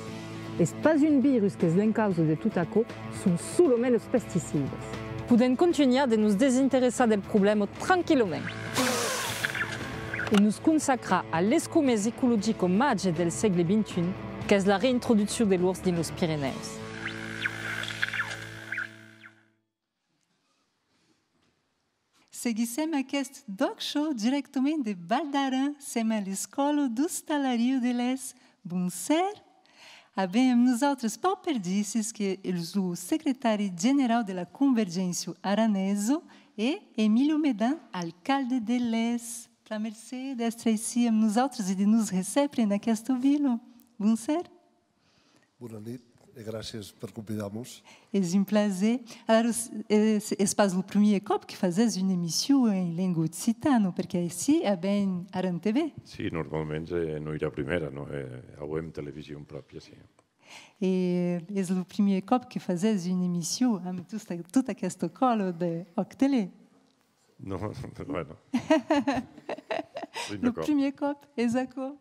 Es pas un virus qu'es l'encausa de tot aquò, son solament los pesticidas. Podèm contunhar de nos desinteressar del problèma tranquillament e nos consacrar a l'escomesa ecologica màger del sègle vint-e-un, qu'es la reintroduccion de l'ors dins los Pirenèus. Seguissèm aqueste D'ÒC Show dirèctament de Val d'Aran. Sèm a l'escòla d'ostalariá de Les. Bonser. Avèm amb nosautres Pau Perdicis, qu'es lo secretari generau de la Convergéncia Aranesa, e Emilio Medan, alcalde de Les. Plan mercé d'èstre aicí amb nosautres e de nos recéprer en aquesta vila. Bonser. Bona nit e gràcies per convidar-mos. Es un plaser. Alara, es, es pas lo primièr còp que fasètz una emission en lenga occitana, perque aicí avèm Aran T V. Sí, normalament, eh, non ei la prumèra, non? Eh, auem television pròpia, sí. E es lo primièr còp que fasètz una emission amb tota, tota aquesta còla de Òc Tele? Non, bueno. Lo primièr còp, es aquò.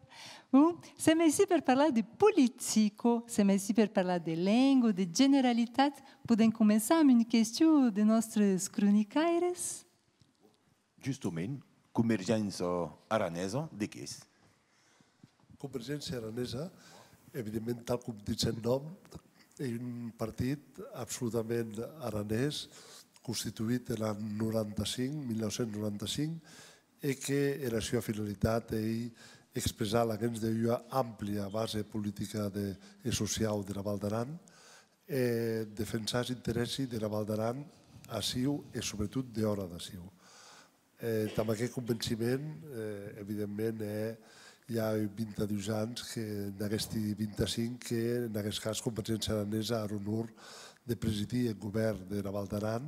Bon, sèm aicí per parlar de politica, sèm aicí per parlar de lenga, de generalitat. Podèm començar amb una question de nòstres cronicaires? Justament, Convergéncia Aranesa, de qu'es? Convergéncia Aranesa, evidentment, tal com ditz eth nòm, ei un partit absolutament aranés, constituït en l'an noranta-cinc, mil nau cents noranta-cinc, e que era sua finalitat ei expressar laguens de ua amplia base politica de, e sociau dera Val d'Aran, e defensar es interèssi dera Val d'Aran aciu e, sobretot, dehòra d'aciu. E, damb aqueth convenciment, eh, evidentment, eh, i a vint-e-dus ans que, en aguesti vint-e-cinc, que, en aguest cas, Convergéncia Aranesa a er onor de presidir eth govèrn dera Val d'Aran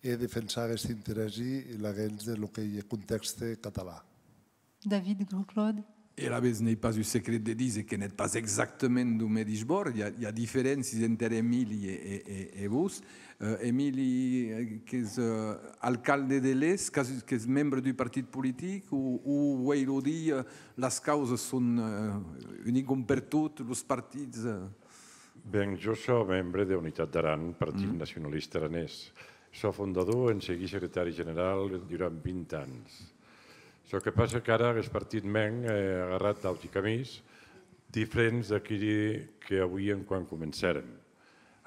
e defensar aguesti interèssi laguens de lo qu'ei eth contèxte català. David Grosclaude. E alavetz n'ei pas un secret de díser que n'ètz pas exactament deu medish bòrd, i a, i a diferéncias enter Emili e, e, e, e vos. Eh, Emili, eh, qu'es, eh, alcalde de Les, qu'as, qu'es membre d'un partit politic, o, o uei lo dia, eh, las causas son, eh, un còp per tot, los partits, eh? Ben, jo sò membre de Unitat d'Aran, Partit Nacionalista Aranés. Sò fondador e en seguir secretari general durant vint ans. Çò que passa qu'ara aguest partit mèn, eh, a agarrat d'auti camins, diferents d'aqueri que auíem quan comencèrem.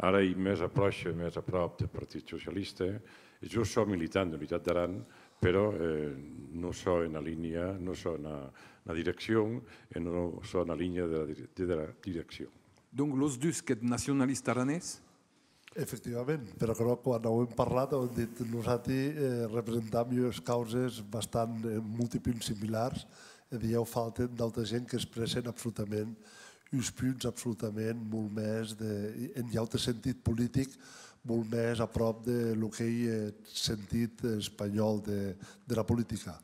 Ara ei mès a pròche, mès a pròp deth Partit Socialista, e jo sò militant d'Unitat d'Aran, però, eh, non sò ena linha, non sò ena, ena direccion, e non sò ena linha de la dir-, de la direccion. Donc, los dus qu'ètz nacionalista aranés? Efectivament, per aquerò, quan auem parlat, auem dit, nosati, eh, representam ues causes bastant, eh, en molti punts similars, e dilhèu falten d'auta gent qu'expressen absolutament uns punts absolutament molt mès de, en un aute sentit politic, molt mès a pròp de lo qu'ei eth sentit espanhòl de, dera politica.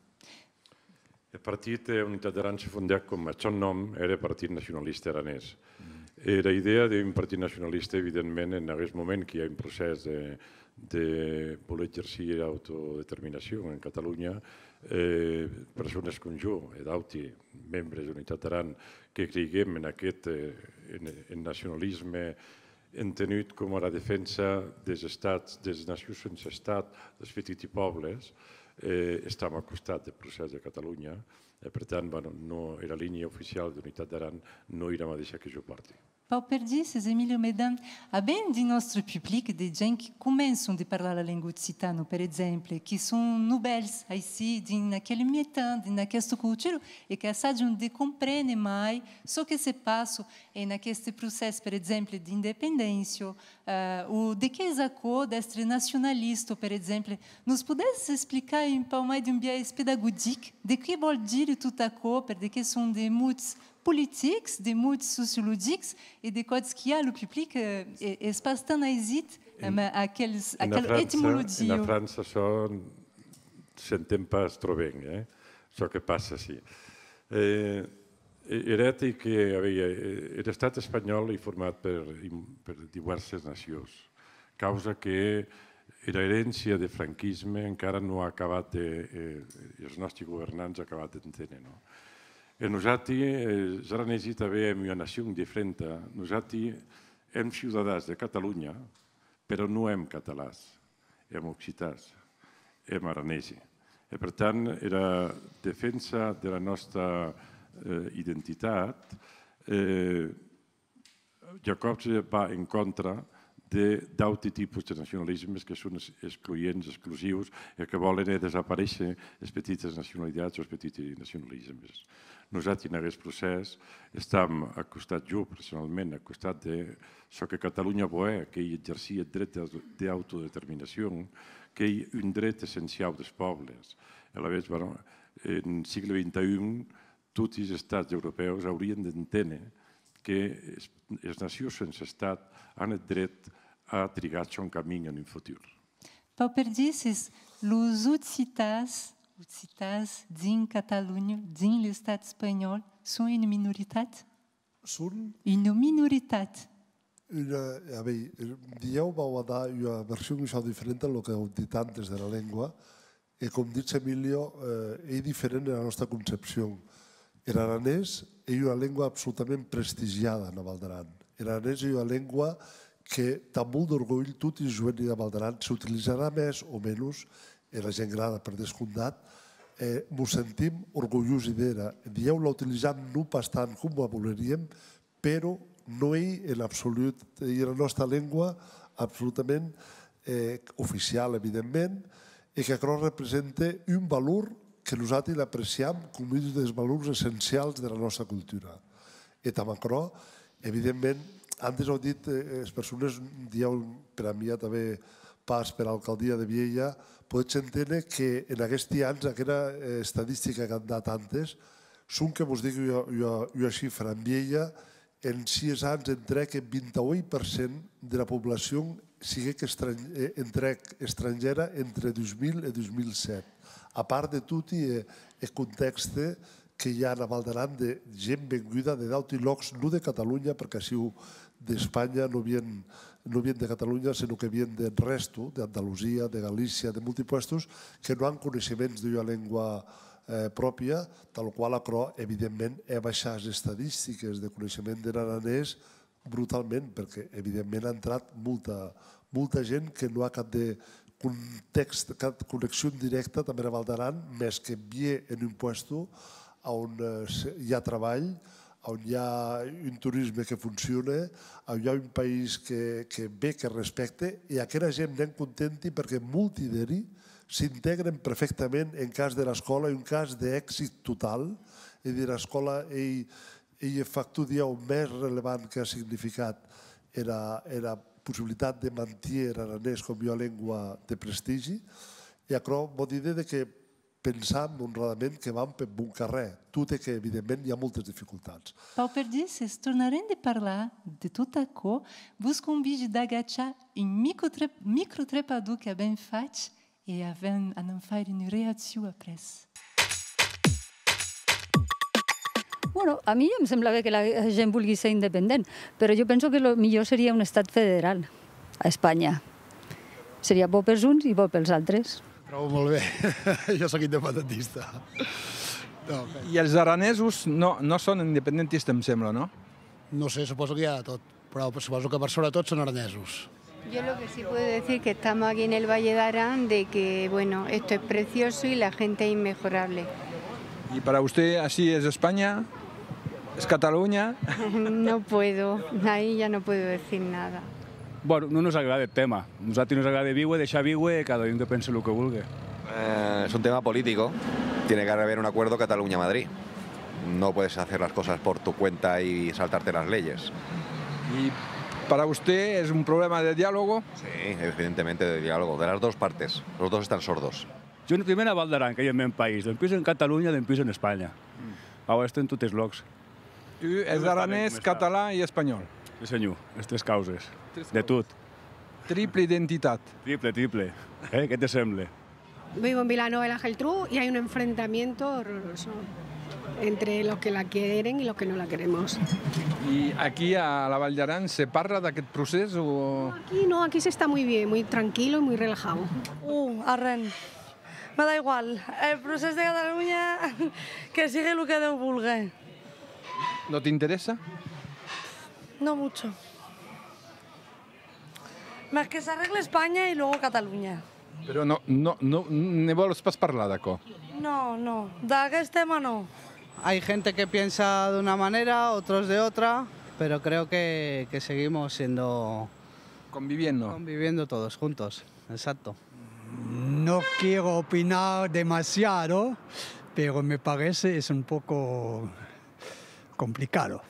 Eth partit, eh, Unitat d'Aran se fondèc, coma eth sòn nòm, ère Partit Nacionalista Aranés. Era idèa d'un partit nacionalista, evidentment, en aguest moment que i a un procès de, de voler exercir era autodeterminacion en Catalonha, eh, persones com jo e d'auti membres d'Unitat d'Aran que creiguem en aquest, eh, en, en nacionalisme entenut coma la defensa des estats, des nacions sense estat, dels petiti pòbles, eh, estam a costat deth procès de Catalonha, e per tant, bueno, non, era linha oficiau d'Unitat d'Aran non ei era madeisha que jo pòrti. Pau Perdices, Emilio Medan, avèm dins nòstre public de gents qui començan de parlar la lenga occitana, per exemple, qui son novèls aicí, dins aquel mietan, dins aquesta cultura, e qu'assajan de compréner mai çò que se passa en aqueste procès, per exemple, d'independéncia, eh, o de qu'es aquò d'èstre nacionalista, per exemple. Nos podètz explicar un pauc mai d'un biais pedagogic de qué vòl dire tot aquò, per de qué son de mots politics, de mots sociologics e de còps qui a lo public, eh, e-, es pas tan aisit amb aquels, aquela etimologia. En França, en França, çò s'entén pas tròp ben, eh? Çò que passa, sí. Eh, e-, er hèt ei que, a veir, eh, er Estat espanhòl ei format per, per diuèrses nacions, causa que era eréncia de franquisme encara non a acabat de, eh, es nòsti governants a acabat d'enténer, non? E nosati, eh, es aranesi tanben èm ua nacion diferenta. Nosati èm ciutadans de Catalonha, però non èm catalans, èm occitans, èm aranesi. E per tant, era defensa de la nòsta, eh, identitat, eh, ja còps va en contra de, d'auti tipus de nacionalismes que son es-, excloents, exclusius, e que vòlen hèr desaparéisher es petites nacionalitats o es petiti nacionalismes. Nosati, en aguest procès, estam a costat, jo personalment, a costat de çò que Catalonha vò hèr, qu'ei exercir eth dret de, d'autodeterminacion, qu'ei un dret essenciau des pòbles. E alavetz, bueno, en sègle vint-e-un, toti es estats europèus aurien d'enténer que es, es nacions sense estat an eth dret a trigar eth sòn camin en un futur. Pau Perdices, los occitans, occitans dins Catalonha, dins l'estat espanhòl, son una minoritat? Son? Una minoritat. Una, a veir, dilhèu vau a dar ua version un shinhau diferenta a lo qu'èi dit antes dera lengua, e com ditz Emilio, eh, ei diferent era nòsta concepcion. Er aranés ei ua lengua absolutament prestigiada ena Val d'Aran. Er aranés ei ua lengua que, damb molt d'orgolh, toti es joeni de Val d'Aran, se utilizarà mès o menos, e la gent grana per descomptat, eh, mos sentim orgolhosi d'era. Dilhèu la utilizam non pas tant coma voleríem, però non ei en absolut, ei era nòsta lengua absolutament, eh, oficial, evidentment, e qu'aquerò represente un valor que nosati l'apreciam com un des valors essencials dera nòsta cultura. E damb aquerò, evidentment, antes au dit, eh, es persones, dilhèu, per amia tanben pas per alcaldia de Vielha, podetz enténer que en aguesti ans aquera, eh, estadistica qu'an dat antes, sonque vos digui ua, ua, ua chifra, en Vielha, en sies ans entrèc eth vint-e-ueit per cent dera poblacion siguec estran-, eh, entrèc estrangièra entre dus mil e dus mil sèt. A part de toti e, eth contèxte que i a ena Val d'Aran de gent venguda de d'auti lòcs, non de Catalonha, perque aciu d'Espanha non vien, non vien de Catalonha, senon que vien de resto, d'Andalusia, de Galícia, de molti puestos, que non an coneishements d'ua lengua, eh, pròpia, tà lo qual aquerò, evidentment, hè baishar es estadistiques de coneishement der aranés brutalment, perque, evidentment, a entrat molta, molta gent que non a cap de contèxt, cap connexion dirècta damb era Val d'Aran, mès que vie en un puesto a on, eh, se, i a trabalh, a on i a un torisme que foncione, a on i a un país que, que ve, que respècte, e aquera gent n'èn contenti perque molti d'eri s'intègren perfèctament en cas dera escòla, un cas d'èxit total, e era escòla ei ei eth factor, dilhèu, mès relevant qu'a significat era, era possibilitat de mantier er aranés com ua lengua de prestigi, e aquerò vò díder de que pensam, onradament, que vam peth bon carrèr, tot e que, evidentment, i a moltes dificultats. Pau Perdis, es tornarem de parlar de tot aquò. Vos convidi d'agachar un microtrep-, microtrepador qu'a ben fach e avem, anam faire una reaccion après. Bueno, a mi em sembla bé que la gent vulgui ser independent, però jo penso que lo millor seria un estat federal a Espanya. Seria bo pels uns i bo pels altres. Trobo molt bé. Jo sóc independentista. No, I els aranesos no, no són independentistes, em sembla, no? No sé, suposo que hi ha de tot. Però suposo que per sobretot són aranesos. Yo lo que sí puedo decir que estamos aquí en el Valle de Arán, de que, bueno, esto es precioso y la gente es inmejorable. ¿Y para usted así es España? ¿Es Cataluña? No puedo, ahí ya no puedo decir nada. Bueno, non nos agrade eth tema. Nosati nos agrade víuer, deishar víuer e cada un que pense lo que vulgue. Eh, es un tema político. Tiene que haber un acuerdo Cataluña-Madrid. No puedes hacer las cosas por tu cuenta y saltarte las leyes. ¿Y para usted es un problema de diálogo? Sí, evidentemente de diálogo, de las dos partes. Los dos están sordos. Jo en primer a Val d'Aran, qu'ei eth mèn país, dempús en Catalonha, dempús en Espanha. Au, èster en totes lòcs. Tu ès aranés, català e espanhòl. Sí, senhor, es tres causes. De tot. Triple identitat. Triple, triple. Eh? Qué te semble? Vivo en Vilanova y la Geltrú y hay un enfrentamiento horroroso entre los que la quieren y los que no la queremos. ¿Y aquí a la Vall d'Aran se parla d'aquest procés o...? Aquí no, aquí se está muy bien, muy tranquilo y muy relajado. Uh, arren. Me da igual. El procés de Catalunya, que sigue lo que Déu vulgue. ¿No te interesa? No mucho. Más que s'arregle España y luego Cataluña. Però no, no, no, ne vols pas parlar, d'aquò? No, no, d'aquest tema no. Hay gente que piensa de una manera, otros de otra, pero creo que, que seguimos siendo... Conviviendo. Conviviendo todos juntos, exacto. No quiero opinar demasiado, pero me parece es un poco complicado.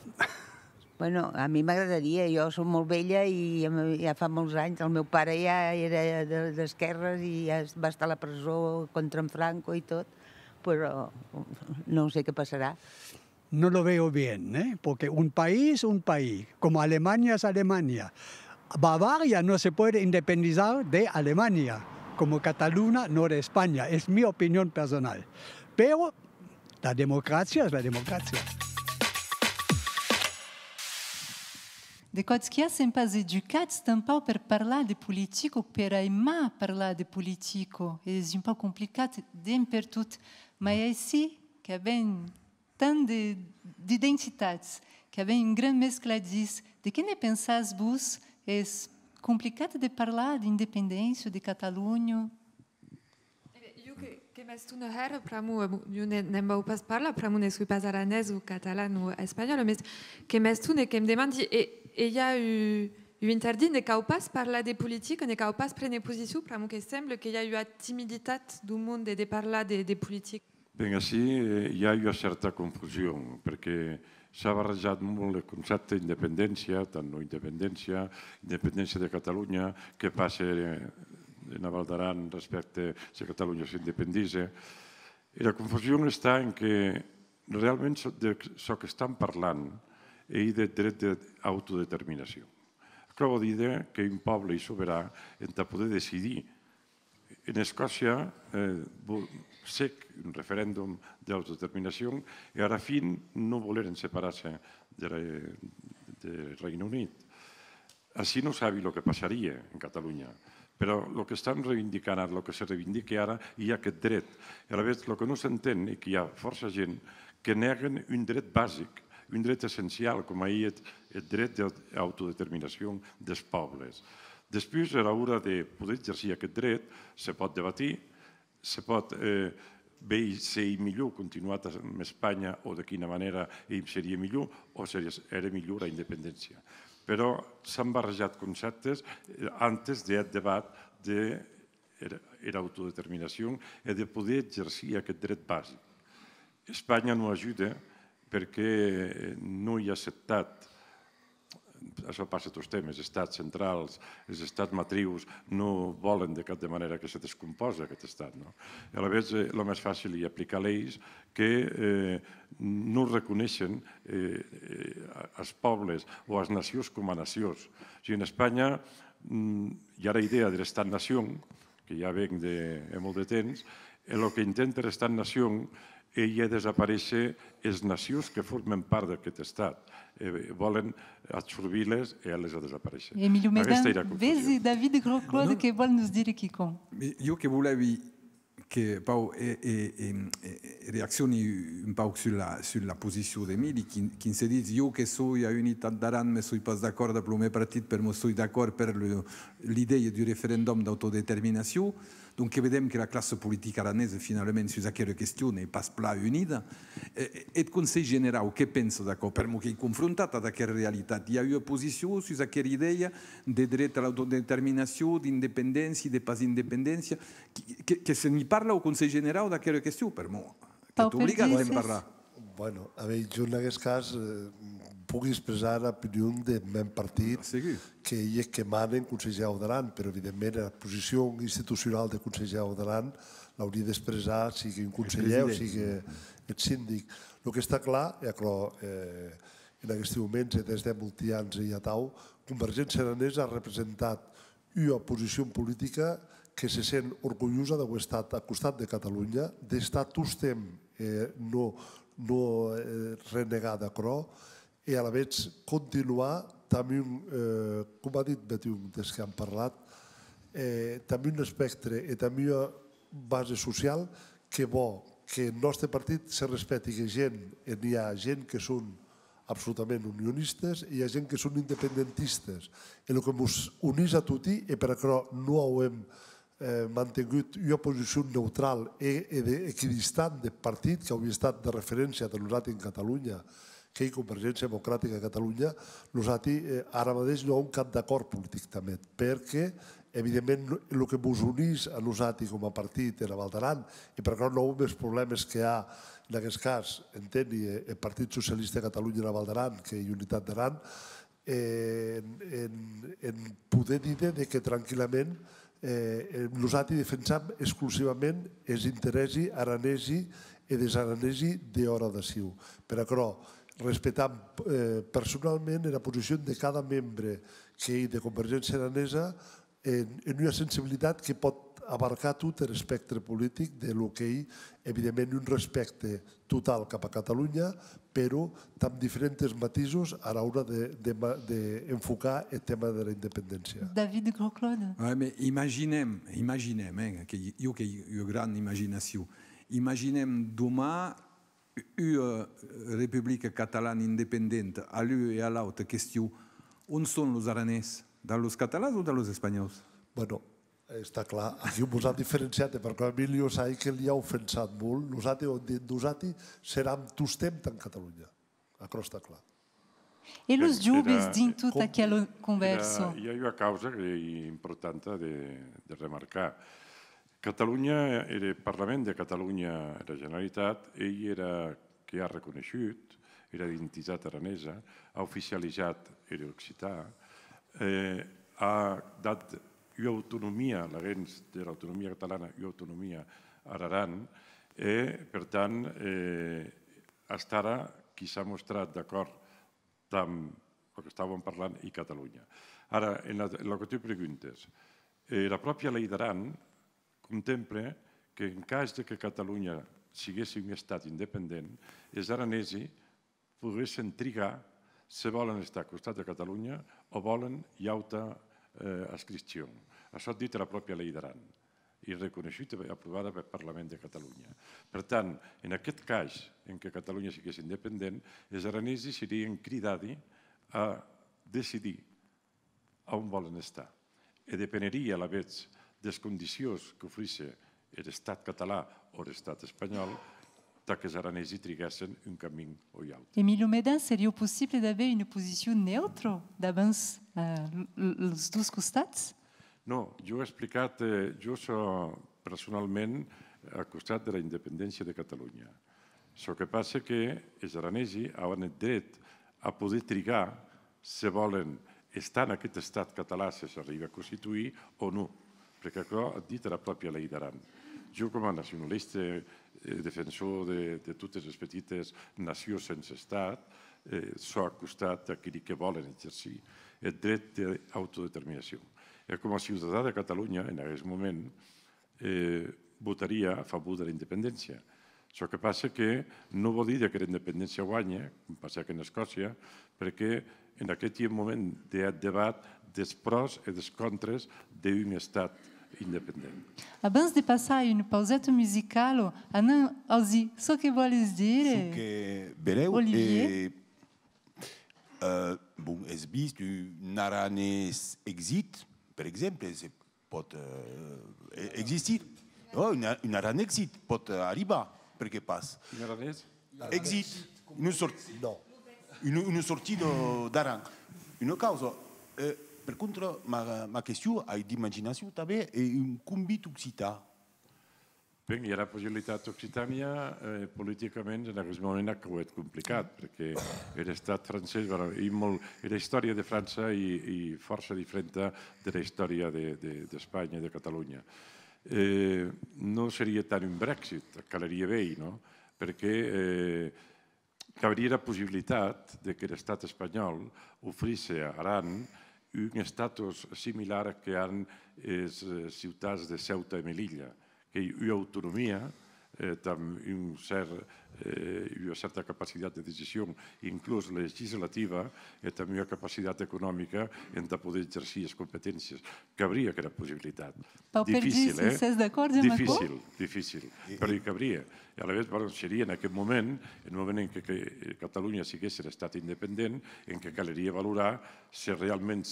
Bueno, a mi m'agradaria, jo sóc molt vella i ja me-, ja fa molts anys, el meu pare ja era de, d'esquerres i ja es-, va estar a la presó contra en Franco i tot, però no sé què passarà. No lo veo bien, ¿eh? Porque un país, un país, como Alemania es Alemania. Bavaria no se puede independizar de Alemania, como Cataluña no de España, es mi opinión personal. Pero la democracia es la democracia. De còps qu'i a, sèm pas educats tanpauc per parlar de politica o per aimar parlar de politica. Es un pauc complicat d'en pertot, mai aicí qu'avèm tant de, d'identitats, qu'avèm un gran mescladís. De qué ne pensatz, vos? Es complicat de parlar d'independéncia de Catalonha? E ben, jo que, que m'estona hèra, pr'amor, eh, bon, jo ne, ne'n vau pas parlar, pr'amor ne soi pas aranés o catalan o espanhòla, mes que m'estona, que'm demandi, e, e i a u-, un interdit, ne cau pas parlar de politica, ne cau pas prene posicion, pr'amor que sembla que i a ua timiditat deu monde de parlar de, de politica. Ben, ací, eh, i a ua cèrta confusion, perque s'a barrejat molt eth concèpte independéncia, tant non independéncia, independéncia de Catalonha, qué passe, eh, ena Val d'Aran respècte se Catalonha s'independize. Era confusion està en que realment çò de, çò qu'estam parlant ei deth dret d'autodeterminacion. Aquò vò díder qu'un pòble ei soberà entà poder decidir. En Escòcia, eh, vo-, s'hec un referendum d'autodeterminacion e ara fin non voleren separar-se de Re-, de Regne Unit. Ací non sabi lo que passarie en Catalonha, però lo qu'estam reivindicant ara, lo que se reivindique ara, ei aqueth dret. E alavetz, lo que non s'enten ei que i a fòrça gent que nèguen un dret basic, un dret essencial, coma ei eth, eth dret d'autodeterminacion des pòbles. Despús, era ora de poder exercir aqueth dret, se pòt debatir, se pòt, eh, veir se ei milhor continuar damb Espanha o de quina manèra ei, serie milhor, o serie, ère milhor era independéncia. Però s'an barrejat concèptes, eh, antes deth debat de er-, era autodeterminacion e de poder exercir aqueth dret basic. Espanha non ajude perque non ei acceptat. Açò passe tostemp, es estats centrals, es estats matrius non vòlen de cap de manèra que se descompòse aqueth estat, non? E alavetz, eh, lo mès facil ei aplicar leis que, eh, non reconeishen, eh, eh, a-, as pòbles o as nacions coma nacions. Si en Espanha, mm, i a era idèa der estat-nacion, que ja ven de, hè molt de temps, e lo que intente er estat-nacion ei hèr desaparéisher es nacions que formen part d'aqueth estat. E vòlen absorbir-les e hèr-les a desaparéisher. Emilio Mesdan, vesi David Grosclaude que vòl nos dire quicòm. Jo que volèvi que, Pau, e, e, e, e reaccioni un pauc sus la, sus la posicion d'Emili, qui, qui se ditz: jo que soi a Unitat d'Aran, mès soi pas d'acòrd dab lo men partit, per'mor soi d'acòrd per lo, l'idèia d'un referendum d'autodeterminacion. Donc, que vedem que la classa politica aranesa, finalament, sus aquera question, n'ei pas plan unida. E, e eth Conselh Generau, qué pensa d'aquò? Per'mor qu'ei confrontat ad aquera realitat. I a ua posicion sus aquera idèia de dret a l'autodeterminacion, d'independéncia, de pas independéncia. Que, que, que se n'i parla au Conselh Generau d'aquera question? Per'mor qu'ètz obligat de'n parlar. Bueno, a veir, jo en aguest cas, eh, pogui expressar era opinion deth mèn partit, que ei eth que mane en Conselh Generau d'Aran, però evidentment era posicion institucional deth Conselh Generau d'Aran l'aurie d'expressar, sigue un conselhèr o sigue eth sindic. Lo qu'està clar, e aquerò, eh, en aguesti moments e des de molti ans ei atau, Convergéncia Aranesa a representat ua posicion politica que se sent orgulhosa d'auer estat a costat de Catalonha, d'estar tostemp, eh, non, non, eh, renegar d'aquerò, e alavetz continuar damb un, eh, coma a dit bèth un des que an parlat, eh, damb un espèctre e damb ua base social que vò que eth nòste partit se respècti, que gent, e n'i a gent que son absolutament unionistes, e i a gent que son independentistes. E lo que mos unís a toti, e per aquerò non auem, eh, mantengut ua posicion neutral e, e de, equidistant deth partit qu'auie estat de referéncia de nosati en Catalonha, qu'ei Convergéncia Democratica de Catalonha, nosati, eh, ara madeish non auem cap d'acòrd politic damb eth, perque, evidentment, lo que mos unís a nosati coma partit ena Val d'Aran, e per aquerò non auem es problèmes que a, en aguest cas, enteni, eh, eth Partit Socialista de Catalonha ena Val d'Aran, qu'ei Unitat d'Aran, en, en, en poder díder de que tranquillament, eh, eh, nosati defensam exclusivament es interèssi aranesi e des aranesi dehòra d'aciu. Per aquerò, respetam, eh, personalment era posicion de cada membre qu'ei de Convergéncia Aranesa en, en ua sensibilitat que pòt abarcar tot er espèctre politic de lo qu'ei, evidentment, un respècte total cap a Catalonha, però damb diferentes matisos a l'ora de, de, de enfocar eth tèma dera independéncia. David Grosclaude. Ouais, mais imaginez, imaginez, hein, que jo qu'èi ua grana imaginacion. Imaginez doman ua republica catalana independenta, a l'un e a l'autre, question, on son los aranés? Dab los catalans o dab los espanhòus? Bueno, està clar, aquiu vos a diferenciat, perque Emilio sai que li a ofensat molt. Nosati, on dit, nosati seram tostemp en Catalonha. Aquerò està clar. E los joves dins tota aquela convèrsa? I a ua causa qu'ei importanta de, de remarcar. Catalonha, eth Parlament de Catalonha, era Generalitat, ei era que a reconeishut era identitat aranesa, a oficializat er occitan, eh, a dat ua autonomia, laguens dera autonomia catalana, ua autonomia ar Aran, e, per tant, eh, hasta ara qui s'a mostrat d'acòrd damb lo que estàuem parlant ei Catalonha. Ara, en la, en lo que tu preguntes, eh, la pròpia Lei d'Aran contemple que, en cas de que Catalonha siguesse un estat independent, es aranesi poguessen trigar se vòlen estar a costat de Catalonha o vòlen ua auta, eh, adscripcion. Açò dit era pròpia Lei d'Aran, e reconeishut e aprovada peth Parlament de Catalonha. Per tant, en aqueth cas en que Catalonha siguesse independent, es aranesi serien cridadi a decidir a on vòlen estar. E depenerie alavetz des condicions qu'ofrisse er Estat català o er Estat espanhòl, tà qu'es aranesi triguèssen un camin o un aute. Emilio Medan, seriá possible d'aver una posicion neutra davant, eh, l-, l-, los dos costats? Non, jo è explicat, eh, jo sò personalment a costat dera independéncia de Catalonha. Çò que passe que es aranesi auan eth dret a poder trigar se vòlen estar en aqueth Estat català, se s'arribe a constituir o non, perque aquò ac dit era pròpia Lei d'Aran. Jo, coma nacionalista, eh, defensor de, de totes es petites nacions sense Estat, eh, sò a costat d'aqueri que vòlen exercir eth dret d'autodeterminacion. E coma ciutadan de Catalonha, en aguest moment, eh, votaria a favor dera independéncia. Çò que passe que non vò díder qu'era independéncia guanhe, com passèc en Escòcia, perque en aqueth moment de hèt debat des pròs e des contres d'un estat independent. Abans de passar a una pauseta musicala, Anna, ausir, çò que vòles dire, çò que belèu, Olivier? E, eh, bon, es vist un aranés exit, per exemple, se pòt, eh, e-, existir. Oh, un a-, un Aran exit pòt, eh, arribar, perqué pas? Un aranés? Exit, una sort-, non, una, una sortida d'Aran. Una causa, eh, per contra, ma, ma question, ai d'imaginacion tanben, e un convit occitan. Ben, i a era possibilitat d'Occitània, eh, politicament, en aguest moment, aquò ei complicat, perque er Estat francés, bueno, ei molt, era istòria de França ei, ei fòrça diferenta dera istòria de, de, d'Espanha e de Catalonha. Eh, non serie tant un Brexit, calerie veir, non? Perque, eh, qu'aurie era possibilitat de qu'er Estat espanhòl ofrisse a Aran un estatus similar a que an es, eh, ciutats de Ceuta e Melilla, qu'ei ua autonomia, eh, damb un cèrt, eh, ua cèrta capacitat de decision, inclús legislativa, e damb ua capacitat economica entà poder exercir es competéncies. Qu'aurie aquera possibilitat. Pauc per difícil, eh? Sès d'acòrd amb aquò? Dificil, dificil. Però i cabrie. E alavetz, bueno, serie en aqueth moment, en un moment en que, que Catalonha siguesse er Estat independent, en que calerie valorar se realment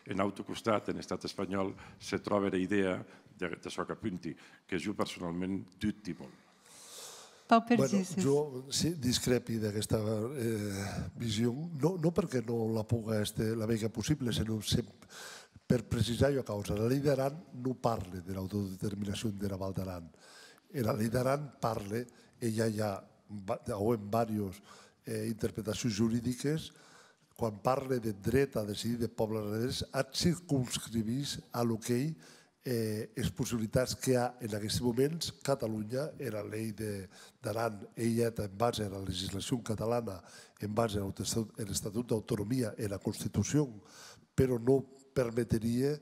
en aute costat, en Estat espanhòl, se tròbe era idèa de, de çò qu'apunti, que jo personalment dubti molt. Pauc per... Bueno, difícil. Jo, sí, discrèpi d'aguesta, eh, vision, non, non perque non la poga èster, la veiga possible, senon se-, per precisar ua causa. La Lei d'Aran non parle de l'autodeterminacion dera Val d'Aran. Era Lei d'Aran parle, e ja i a va-, auem vàrios, eh, interpretacions juridiques, quan parle deth dret a decidir deth pòble aranés, ac circonscrivís a lo qu'ei, eh, es possibilitats que a en aguesti moments Catalonha. Era Lei de, d'Aran ei hèta en base ara legislacion catalana, en base ar Estatut, er Estatut d'Autonomia, era Constitucion, però non permeterie,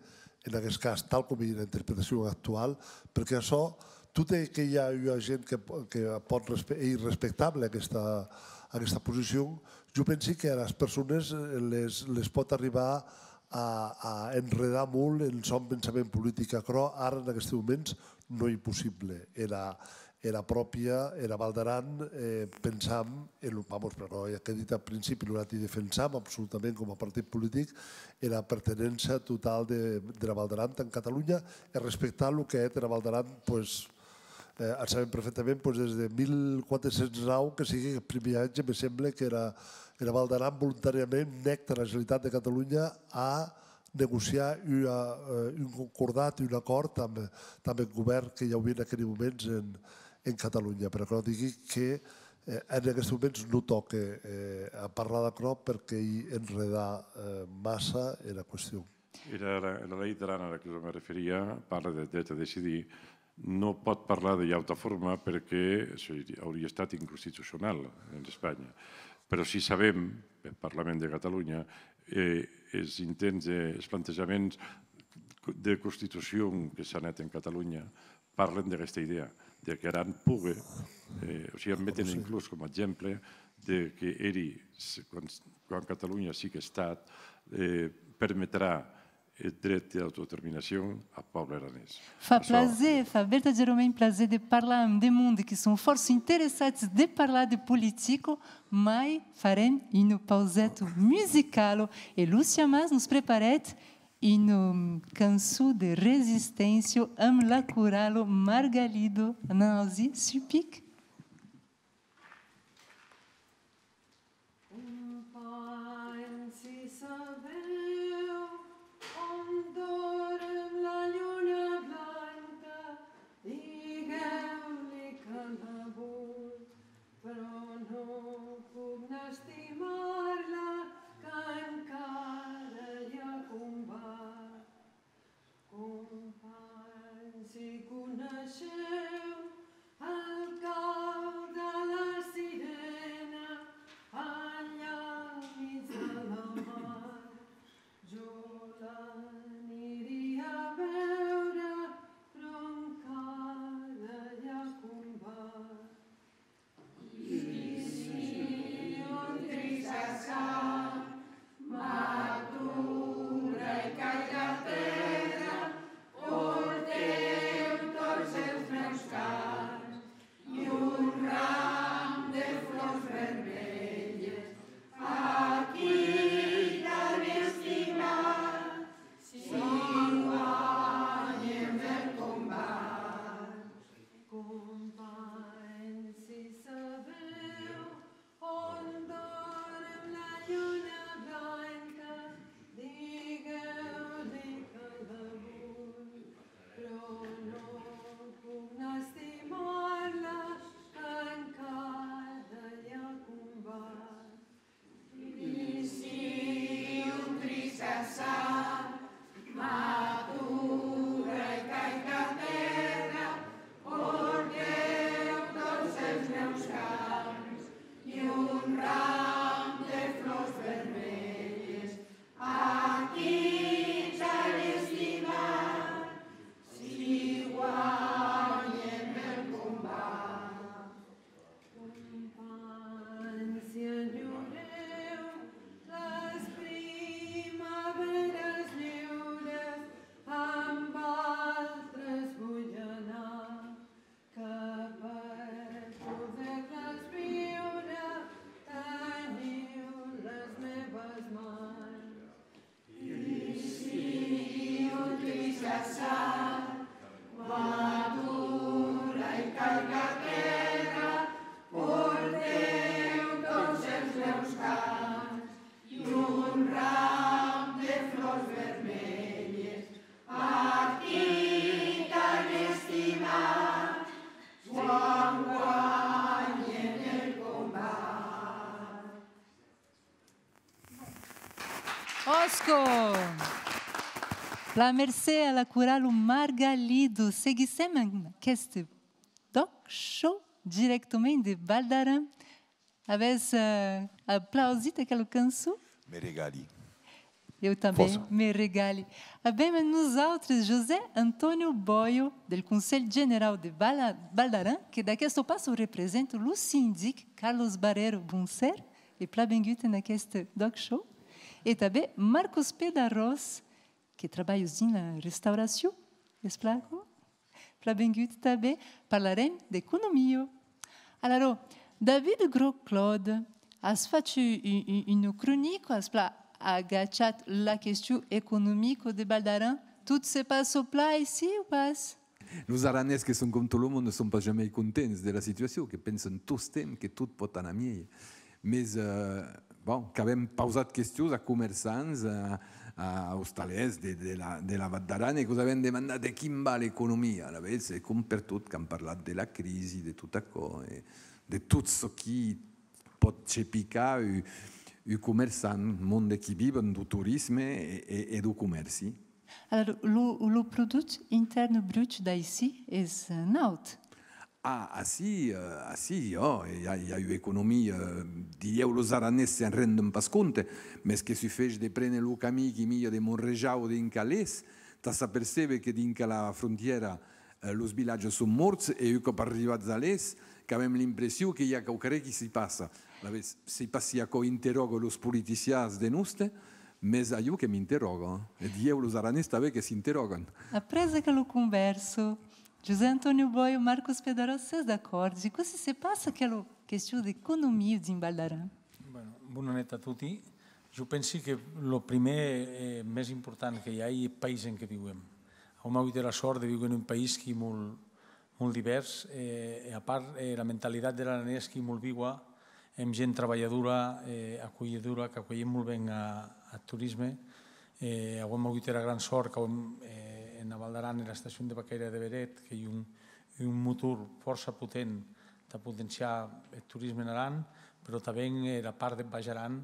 en aguest cas, tal com ei era interpretacion actual, perque açò, tot e que i a ua gent que, que pòt respe-, ei respectable aguesta, aguesta posicion, jo pensi que aras persones, eh, les, les pòt arribar a, a enredar molt en sòn pensament politic. Aquerò, ara, en aguesti moments, non ei possible. Era, era pròpia, era Val d'Aran, eh, pensam, e lo, vamos, però ja qu'è dit ath principi, nosaltres defensam absolutament coma partit politic era pertenéncia total de, dera Val d'Aran en Catalonha e respectar lo qu'a hèt era Val d'Aran, pues, eh, ac sabem perfectament, pues, des de mil quatre cents nau, que siguec eth primièr viatge, me semble, qu'era, era Val d'Aran volontàriament nèc tara Generalitat de Catalonha a negociar ua, eh, un concordat, un acòrd damb, damb eth govèrn que i auie en aqueri moments en, en Catalonha. Per aquerò digui que, eh, en aguesti moments non tòque, eh, a parlar d'aquerò perque ei enredar, eh, massa era qüestion. Era, era, era lei d'Aran ara que jo me referia parla de dret a decidir, non pòt parlar de ua auta forma perque se, aurie estat inconstitucional en Espanha. Però si sabem, eth Parlament de Catalonha, eh, es intents, eh, es plantejaments de constitucion que s'an hèt en Catalonha parlen d'aguesta idèa, de qu'Aran pogue, eh, o sigui, meten inclús coma exemple de que eri, se, quan, quan Catalonha sigue Estat, eh, permetrà eth dret d'autodeterminacion ath pòble aranés. Fa plaser, fa vertadierament plaser de parlar amb de monde que son fòrça interessats de parlar de politica, mai farem una pauseta musicala e Lucia Mas nos preparèt una cançon de resisténcia amb la corala Margalida. Anam ausir, Supic. Companhs, si sabèu on dorm la luna blanca, digueu-li que la voi, però non puc n'estimar-la, que encara i ha combat. Companhs, si coneisheu el cau de la sirena allà al mig de la mar, jo l'aniria a veure, però encara i ha combat. Companhs, si sabèu on dorm la luna blanca, digueu-li que la voi, però non puc n'estimar-la, que encara i ha combat. Companhs, si enyoreu las primavèras liures, amb valtres voi anar, que per poder-las viure teniu les meves mans. Òsca! Plan mercé a la corala Margalida. Seguissem amb aqueste D'ÒC Show dirèctament de Val d'Aran. Avètz, eh, aplaudit aquela cançon? Me regali. Eu tanben me regali. Avèm amb nosautres José Antonio Boio, del Conselh Generau de Val, Val d'Aran, que d'aquesta passa representa lo sindic Carlos Barrero. Bonser e plan vengut en aqueste Doc Show. E tanben Marcos Pedarós, que trabalhas dins la restauracion, es plan aquò? Plan vengut tanben, parlarem d'economia. Alara, David Grosclaude, as fach u-, u-, u-, una cronica, as plan agachat la question economica de Val d'Aran. Tot se passa plan aicí o pas? Los aranés, que son com tot lo monde, son pas jamei contents de la situacion, que pensan tostemps que tot pòt anar mielhs. Mes, eh, bon, qu'avèm pausat questions a comerçants, a, a ostalèrs de, de la, de la Val d'Aran, e que'us avèm demandat de quin va l'economia. Alavetz, e com pertot, qu'an parlat de la crisi, de tot aquò, e de tot çò qui pòt chepicar un, un comerçant, monde qui viven deu torisme e, e, e deu comèrci. Alara, lo, lo produch intèrne brut d'aicí es, eh, naut? Ah, ací, eh, ací, ò, i a, i a ua economia, eh, dilhèu los aranés se'n renden pas compte, mes que sufeish de préner lo camin qui milha de Montrejau dinc a Les, tà s'apercéber que dinc a la frontièra, eh, los vilatges son mòrts, e un còp arribats a Les, qu'avem l'impression que i a quauquarren qui s'i passa. Alavetz, sèi pas si aquò interròga los politicians de noste, mes a jo que m'interròga, eh. E dilhèu los aranés tanben que s'interrògan. Après aquela convèrsa, José Antonio Boio, Marcos Pedarós, sètz d'acòrdi? Cossí se passa aquela question d'economia dins Val d'Aran? Bueno, bona net a toti. Jo pensi que lo prumèr, eh, mès important que i a, ei eth país en que viuem. Auem agut era sòrt de víuer en un país qui molt, molt divèrs, eh, e a part, eh, era mentalitat der aranés qui molt viua, èm gent trabalhadora, eh, acuelhedora, qu'acuelhem molt ben a, ath torisme. Eh, auem agut era gran sòrt qu'auem, eh, ena Val d'Aran, era estacion de Vaquèira de Beret, qu'ei un, un motor fòrça potent tà potenciar eth torisme en Aran, però tanben era part deth Baish Aran,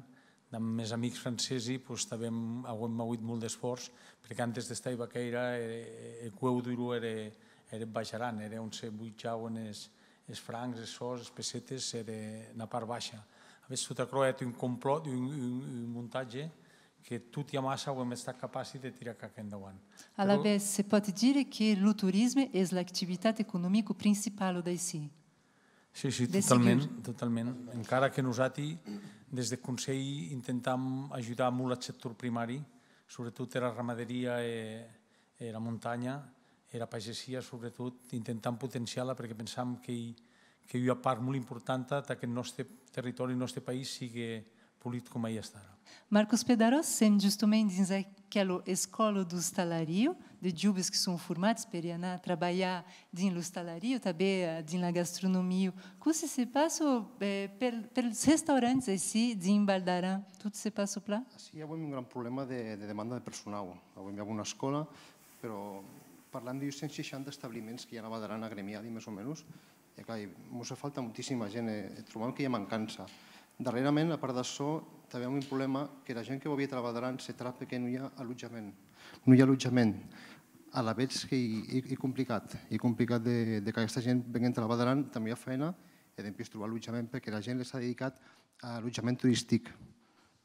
damb mès amics francesi, pues, tanben auem auut molt d'esfòrç, perque antes d'estar a Vaquèira, eh, eh, eth ueu duro ère, ère eth Baish Aran, ère on se botjauen es, es francs, es sòs, es pessetes, ère ena part baisha. Alavetz, tot aquerò a hèt un complòt, un, un, un montatge que toti amassa auem estat capaci de tirar aquò endauant. Però alavetz, se pòt dire que lo torisme es l'activitat economica principala d'aicí? Sí, sí, de totalment, segur. Totalment. Encara que nosati, des deth Conselh, intentam ajudar molt ath sector primari, sobretot era ramaderia e, e era montanha, era pagesia, sobretot, intentam potenciar-la, perque pensam qu'ei, qu'ei ua part molt importanta tà qu'eth nòste territòri, eth nòste país, sigue polit coma ei hasta ara. Marcos Pedarós, sèm justament dins aquela escòla d'ostalaria, de joves que son formats per i anar trabalhar dins l'ostalaria, tanben, eh, dins la gastronomia. Cossí se passa, eh, per, pels restaurants aicí, dins Val d'Aran? Tot se passa plan? Ací avem un gran problèma de, de demanda de personau. Avem ja una escòla, però parlam de dus cents seishanta establiments que i a a Val d'Aran agremiadi, mès o menos, e clar, mos hè falta moltíssima gent, e, e trobam que i a mancança. Darrèrament, a part d'açò, tanben avem un problèma, qu'era gent que vò vier tà la Val d'Aran se trape que non i a alotjament. Non i a alotjament. Alavetz qu'ei, ei, ei complicat. Ei complicat de, de qu'aguesta gent venguen tà la Val d'Aran tà ua faena e dempús trobar alotjament, perque era gent les a dedicat a alotjament toristic.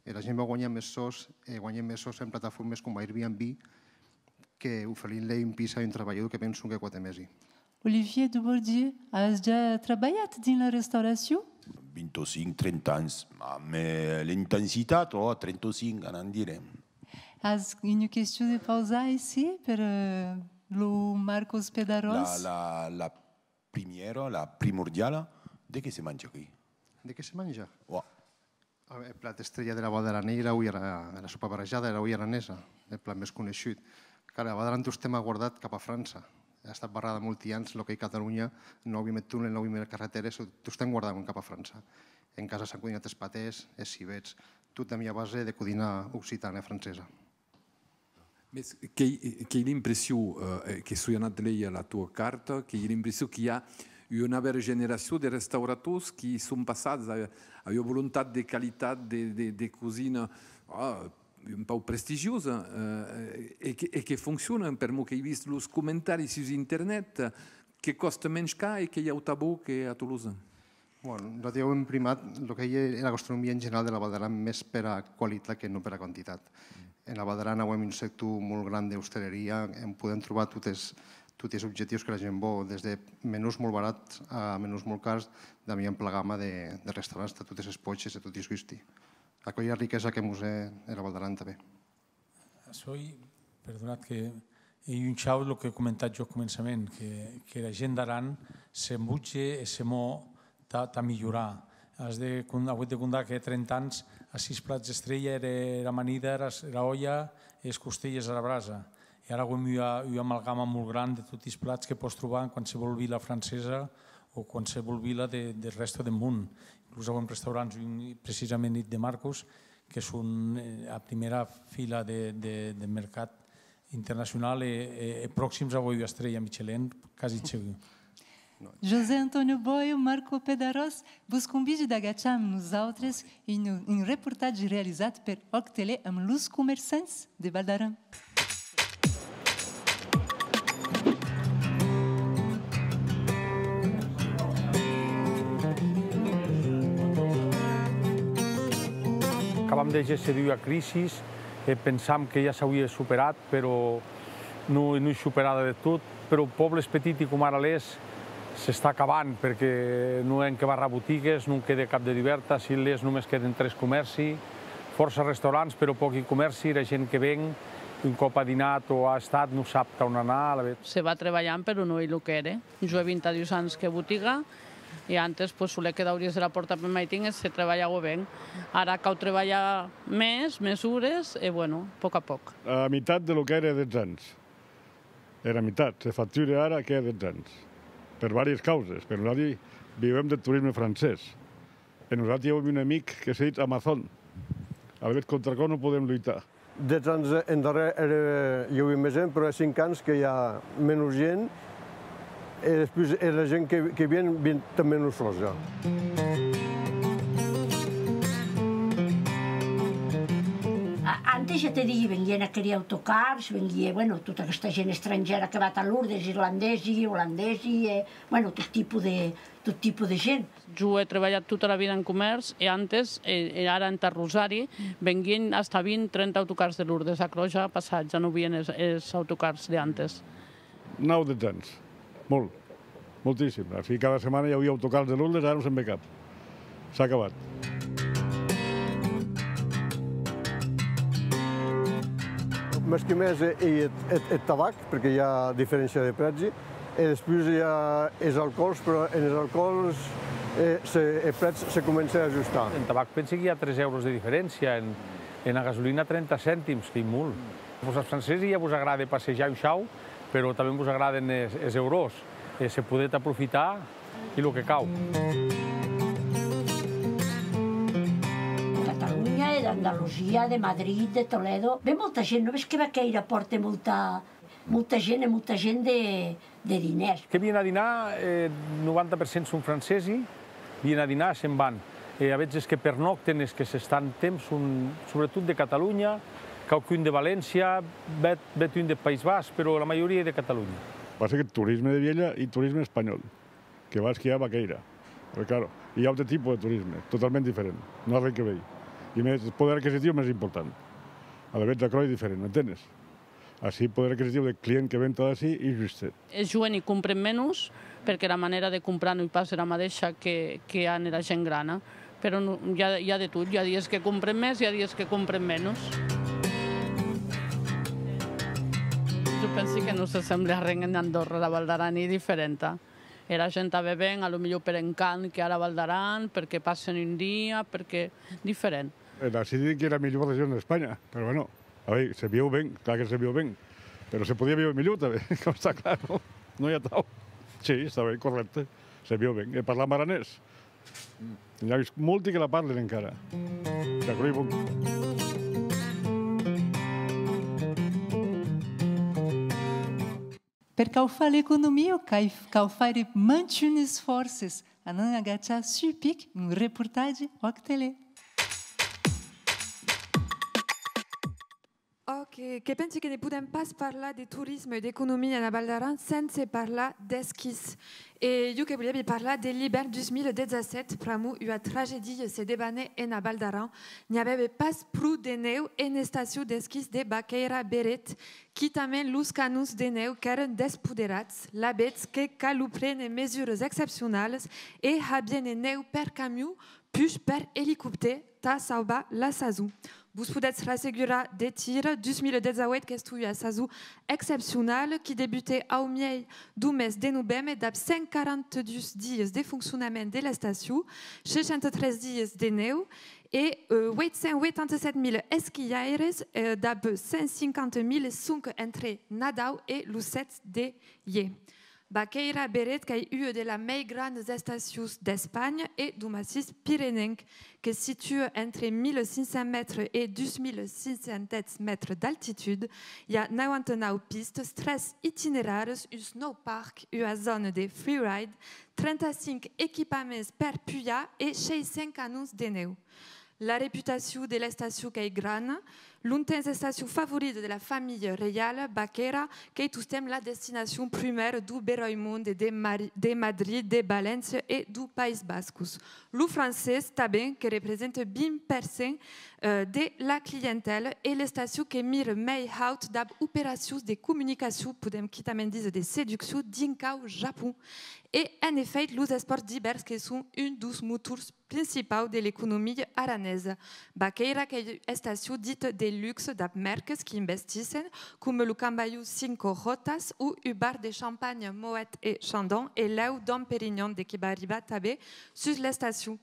Era gent va guanhar mès sòs, e guanhen mès sòs en plataformes coma Airbnb, que oferint-lhe un pis a un trabalhador que ven sonque quate mesi. Olivier Dubourdieu, as ja trabalhat dins la restauracion? Vint-e-cinc, trenta ans, amb, eh, l'intensitat, ò, trenta-cinc, anam dire. As una question de pausar aicí per, eh, lo Marcos Pedarós? La, la, la primièra, la primordiala, de qué se manja aquí? De qué se manja? Ò. Eth plat estrella dera Val d'Aran ei era, era sopa barrejada, era olha aranesa, eth plat mès coneishut. Car era Val d'Aran tostemp a guardat cap a França. A estat barrada molti ans, lo qu'ei Catalonha, non auem eth tunèl, non auem era carretèra, tostemp guardàvem cap a França. En casa s'an cosinat es patèrs, es civets, tot damb ua base de cosina occitana e francesa. Mes qu'ei, qu'ei l'impression, eh, que soi anat léger la tua carta, qu'ei l'impression qu'i a ua navèra generacion de restaurators qui son passats a, a ua volontat de qualitat de, de, de cosina, ah, un pauc prestigiosa, eh, e que, e que fonciona, per'mor qu'èi vist los comentaris sus internet, que còsta mensh car e qu'ei autanplan bon que a Tolosa. Bon, nosati auem primat lo qu'ei era gastronomia en general de la Val d'Aran, mès pera qualitat que non pera quantitat. En la Val d'Aran auem un sector molt gran d'ostaleria, en podem trobar totes, toti es objectius que la gent vò, des de menús molt barats a menús molt cars, damb ua ampla gama de, de restaurants tà totes es pòches e toti es gusti. Aquò ei era riquesa que mos hè era Val d'Aran tanben. Açò ei, perdonat, que ei un shaut lo que è comentat jo ath començament, que, que era gent d'Aran se botge e se mò tà, tà milhorar. As de con-, auetz de compdar que hè trenta ans, ací es plats estrella ère era amanida, era, era òlha e es costelhes ara brasa. E ara auem ua, ua amalgama molt gran de toti es plats que pòs trobar en qualsevol vila francesa o qualsevol vila de, deth rèsta deth mon. Inclús auem restaurants, un precisament dit de Marcos, que son, eh, a primera fila de, de, de mercat internacional e, e, e proxims a auer ua estrella Michelin, quasi segur. José Antonio Boio, Marco Pedarós, vos convidi d'agachar amb nosautres un, un reportatge realizat per Òc Tele amb los comerçants de Val d'Aran. Acabam de gésser d'ua crisi e pensam que ja s'auie superat, però non, non ei superada de tot. Però pòbles petiti com ara Les s'està acabant, perque non hèn que barrar botigues, non quede cap de dubèrta, ací Les només queden tres comèrci, fòrça restaurants, però pòqui comèrci, era gent que ven, un còp a dinat o a estat, non sap tà on anar, alavetz. Se va trebalhant, però non ei lo qu'ère. Jo è vint-e-dus ans qu'è botiga, e antes, pues, solet que dauries era pòrta peth maitin e se trebalhaue ben. Ara cau trebalhar mès, mès ores, e, bueno, pòc a pòc. A mitat de lo qu'ère hè dètz ans. Era mitat, se facture ara que hè dètz ans. Per vàries causes, però nosati viuem deth torisme francés. E nosati auem un amic que se ditz Amazon. Alavetz, contra aquò non podem luitar. Dètz ans endarrèr ère, i auie mès gent, però hè cinc ans que i a menos gent, e despús era gent que, que vien, vien tanben menos sòs, ja. A-, antes, ja te digui, venguien aqueri autocars, venguie, bueno, tota aquesta gent estrangèra que va a Lourdes, irlandesi, olandesi, e, bueno, tot tipo de, tot tipo de gent. Jo è trebalhat tota era vida en comèrç e antes, e, e ara entà Rosari, venguien hasta vint, trenta autocars de Lourdes. Aquerò ja a passat, ja non vien es, es autocars d'antes. Nau, dètz ans. Molt. Moltíssim. Ací cada setmana i auie autocars de Lourdes, ara non se'n ve cap. S'a acabat. Mès que mès ei eth, eth, eth tabac, perque i a diferéncia de prètzi, e despús i a es alcòls, però enes alcòls, eh, se, eth prètz se comence a ajustar. En tabac pensi que i a tres euros de diferéncia, en, ena gasolina trenta cèntims, qu'ei molt. Vos, as francesi ja vos agrade passejar un shau, però tanben vos agraden es, es euros, e se podetz aprofitar, ei lo que cau. De Catalonha, e d'Andalusia, de Madrid, de Toledo. Ve molta gent, non ves que Baqueira pòrte molta, molta gent e molta gent de, de dinèrs. Que vien a dinar, eh, novanta per cent son francesi, vien a dinar e se'n van. E a vetzes que pernòcten, es que s'estan temps, son sobretot de Catalonha, quauqu'un de València, bèth, bèth un de País Basc, però la majoria ei de Catalonha. Passa que torisme de Vielha ei torisme espanhòl, que va esquiar a Baqueira. Però, claro, i a aute tipo de torisme, totalment diferent, non a arren que veir. I mès, eth poder aquisitiu mès important. Alavetz, aquerò ei diferent, m'entenes? Ací, eth poder aquisitiu deth client que ven tad ací ei juste. Es joeni compren menos, perque era manèra de comprar non ei pas era madeisha que, que an era gent grana. Però non, i a, i a de tot, i a dies que compren mès, i a dies que compren menos. Jo pensi que non se semble arren en Andòrra, era Val d'Aran ei diferenta. Era gent tanben ven, a lo milhor per encant, que ara Val d'Aran, perque passen un dia, perque diferent. E d'ací diden qu'ei era milhor region d'Espanha, però bueno, a veir, se viu ben, clar que se viu ben, però se podia viure milhor tanben, com està clar, non? Non ei atau? Sí, està ben, corrècte, se viu ben. E parlam aranés. N'i a molti que la parlen encara. D'aquerò ei bon. Per caufar l'economia, cau, cau faire mantunes fòrces. Anam agachar sus pic un reportatge Òc Tele. Ò, que, que pensi que ne podèm pas parlar de torisme e d'economia ena Val d'Aran sense parlar d'esquís. E jo que volèvi parlar de l'ivèrn dos mil dètz-a-sèt, pr'amor ua tragèdia se debanè ena Val d'Aran. N'i avève pas pro de nèu en estacion d'esquís de Vaquèira-Beret, quitament los canons de nèu qu'èren despoderats. Lavetz que caló préner mesuras excepcionalas e har viéner nèu per camion, puish per elicoptèr, tà sauvar la sason. Vos podètz rassegurar de tira, dos mil dètz-a-ueit qu'estó ua sason excepcionala qui debutè au miei deu mes de noveme dab cent quaranta-dus dias de foncionament de l'estacion, seishanta-tres dias de nèu e, eh, ueit cents ueitanta-sèt mila esquiaires, eh, dab cent cinquanta mila sonque entre Nadau e lo sèt de ier. Vaquèira-Beret qu'ei ua de las mei granas estacions d'Espanha e deu massís pirenenc. Que se situa entre mila cinc cents mètres e dus mila cinc cents dètz mètres d'altitud, i a nauanta-nau pistas, tres itineraris, un snowpark, ua zòna de freeride, trenta-cinc equipaments per pujar e sheis cents canons de nèu. La reputacion de l'estacion qu'ei grana. Longtemps estacion favorida de la familha reiala, Vaquèira qu'ei tostemps la destinacion prumèra deu beròi monde de Mari-, de Madrid, de Valéncia e deu País Bascos. Lo francés, tanben, que representa vint per cent, eh, de la clientèla, e l'estacion que mira mei haut dab operacions de comunicacion, podèm quitament díser de seduccion, dincau Japon. E, en efèit, los espòrts d'ivèrn que son un deus motors principau de l'economia aranesa. Vaquèira qu'ei estacion dita de luxe dab mèrcas qui investissen, coma lo cambalhon Cinco Rotas o un bar de champanhe Moët e Chandon e lèu Dom Pérignon de qui va arribar tanben sus l'estacion.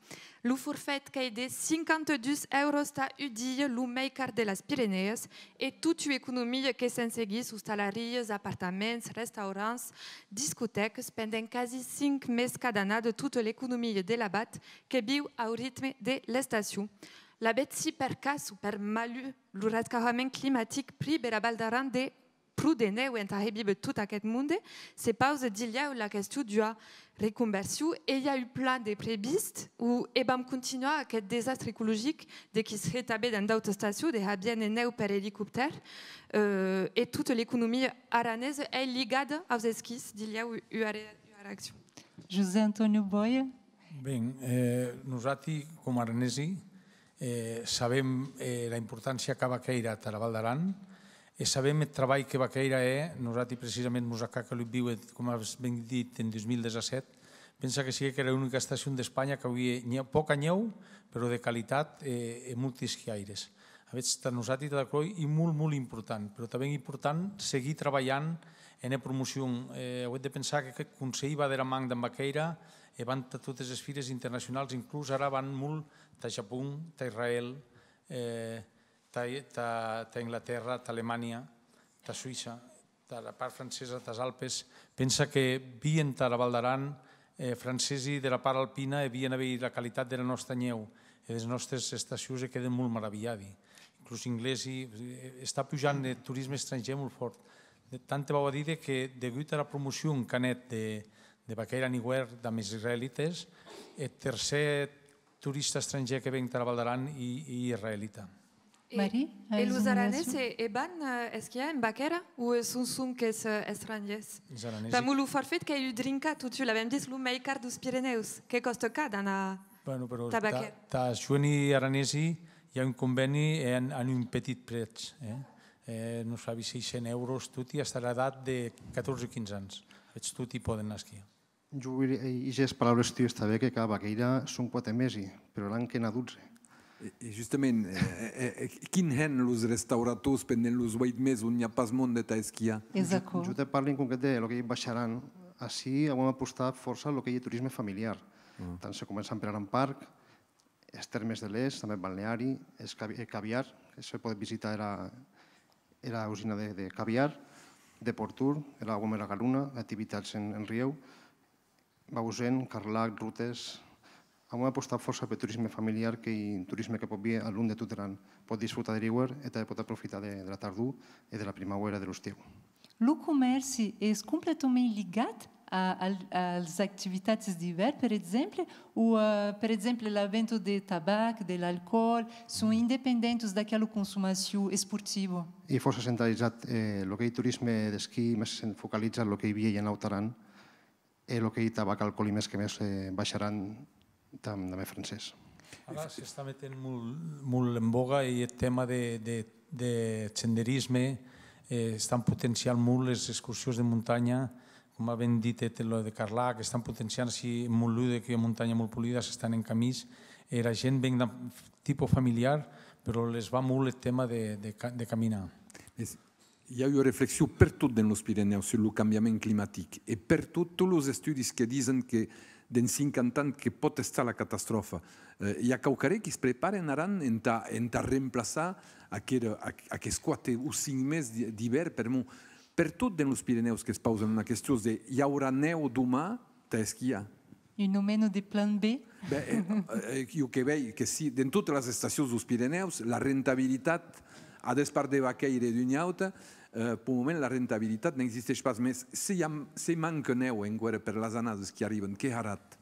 Lo forfèit qu'ei de cinquanta-dus èuros tà un dia, lo mei car de las Pirenèas, e tota ua economia que se'n seguís, ostalarias, apartaments, restaurants, discotècas, pendent quasi cinc mes cada annada tota l'economia de l'abat que viu au ritme de l'estacion. Lavetz si per cas o per malur lo rescauhament climatic priva era Val d'Aran de pro de nèu entà har víver tot aqueth monde, se pausa dilhèu la question d'ua reconversion, e i a un plan de previst o e vam continuar aqueth desastre ecologic de qui se hè tanben dens d'autas estacions de har viéner nèu per elicoptèr, eh, e tota l'economia aranesa ei ligada aus esquís dilhèu ua re-, ua reaccion. José Antonio Boya. Ben, eh, nosati, coma aranesi, eh, sabem, eh, la importància qu'a Vaquèira tara Val d'Aran, e sabem eth trabalh que Vaquèira hè. Nosati, precisament, mos ac a calut víuer, coma as ben dit, en dus mil dètz-a-sèt. Pensa que siguec era unica estacion d'Espanha qu'auie nhe-, pòca nhèu, però de qualitat, e, e molti esquiaires. Avetz, tà nosati, tad aquò ei molt, molt important, però tanben important seguir trabalhant ena promocion. Eh, auetz de pensar que, que Conselh va dera man damb Vaquèira e van tà totes es fires internacionals, inclús ara van molt tà Japon, tà Israel, eh, tà, tà, tà Anglatèrra, tà Alemanya, tà Suïssa, tara part francesa, tàs Alpes. Pensa que vien tara Val d'Aran, eh, francesi dera part alpina e vien a veir la qualitat dera nòsta nhèu e des nòstes estacions e queden molt maravilhadi. Inclús inglesi, eh, està pujant eth torisme estrangèr molt fòrt. De, tant te vau a díder que, degut ara promocion qu'an hèt de, de Vaquèira en iuèrn damb es israelites, eth tercèr torista estrangèr que ven tara Val d'Aran ei, ei israelita. E, Marie, e los aranés e, e van, eh, esquiar en Vaquèira o, eh, son sonques, eh, estrangièrs? Es aranesi. Pr'amor lo forfèit qu'ei un drin car, totun, l'avem vist, lo mei car deus Pirenèus, que còsta car d'anar tà Vaquèira. Bueno, però tà, tà joeni aranesi i a un convèni e an, an un petit prètz, eh? Eh, non sabi, seis cents èuros, toti, hasta era edat de catorze o quinze ans. Avetz, toti pòden anar esquiar. Jo i, i, i ges paraules tues tanben, que cap Vaquèira son quate mesi, però l'an que n'a dotze. E, e justament, eh, eh, eh, quin hèn los restaurators pendent los ueit mes on n'i a pas monde tà esquiar? Es aquò. Jo te parli en concret de lo qu'ei Baix Aran. Ací auem apostat fòrça lo qu'ei eth torisme familiar. Tant se començam per Aran Parc, es tèrmes de Les, tanben balneari, es Cavi-, eth Caviar, que se pòt visitar era, era usina de, de Caviar, de Portur, era Gomera Garona, activitats en, en rieu, Bausen, Carlac, Rutes. Auem apostat fòrça per torisme familiar, qu'ei un torisme que pòt vier a long de tot er an, pòt disfrutar der iuèrn e tanben pòt aprofitar de, de la tardor e de la primauèra, der ostiu. Lo comèrci es completament ligat a, al, als activitats d'ivèrn, per exemple, o, eh, per exemple, la venta de tabac, de l'alcoòl, son independentos d'aquela consomacion esportiva? Ei fòrça centralizat, eh, lo qu'ei torisme d'esquí, mès se focaliza en lo qu'ei vièlh en Naut Aran, e lo qu'ei tabac alcoòlic mès que mès, eh, baisharàn damb, damb eth francés. Ara s'està metent molt, molt en boga ei eth tèma de, de, de senderisme, eh, estan potenciant molt les excursions de montanha, coma ben dit eth, lo de Carlac, estan potenciant ací Montlude, qu'ei ua montanha molt polida, s'estan en camins, e era gent ven damb tipo familiar, però les va molt eth tèma de, de ca-, de caminar. Mès I a ua reflexion pertot dens los Pirenèus sus lo cambiament climatic e pertot tots los estudis que disen que dens cinquanta ans que pòt estar la catastròfa. Eh, i a quauquarren qui's prepara en Aran entà, entà remplaçar aquera, aqu-, aqueles quate o cinc mes d'i-, d'ivèrn, permor pertot dens los Pirenèus que's pausan una question de: i aurà nèu doman tà esquiar? Un nomeno de plan B. Ben, eh, eh, jo que vei que si, dens totes las estacions deus Pirenèus, la rentabilitat, a despart de Vaquèira e d'ua auta, eh, peu moment la rentabilitat n'existeish pas, mès se i a, se manca nèu enqüèra per las annadas qui arriban, qué haratz?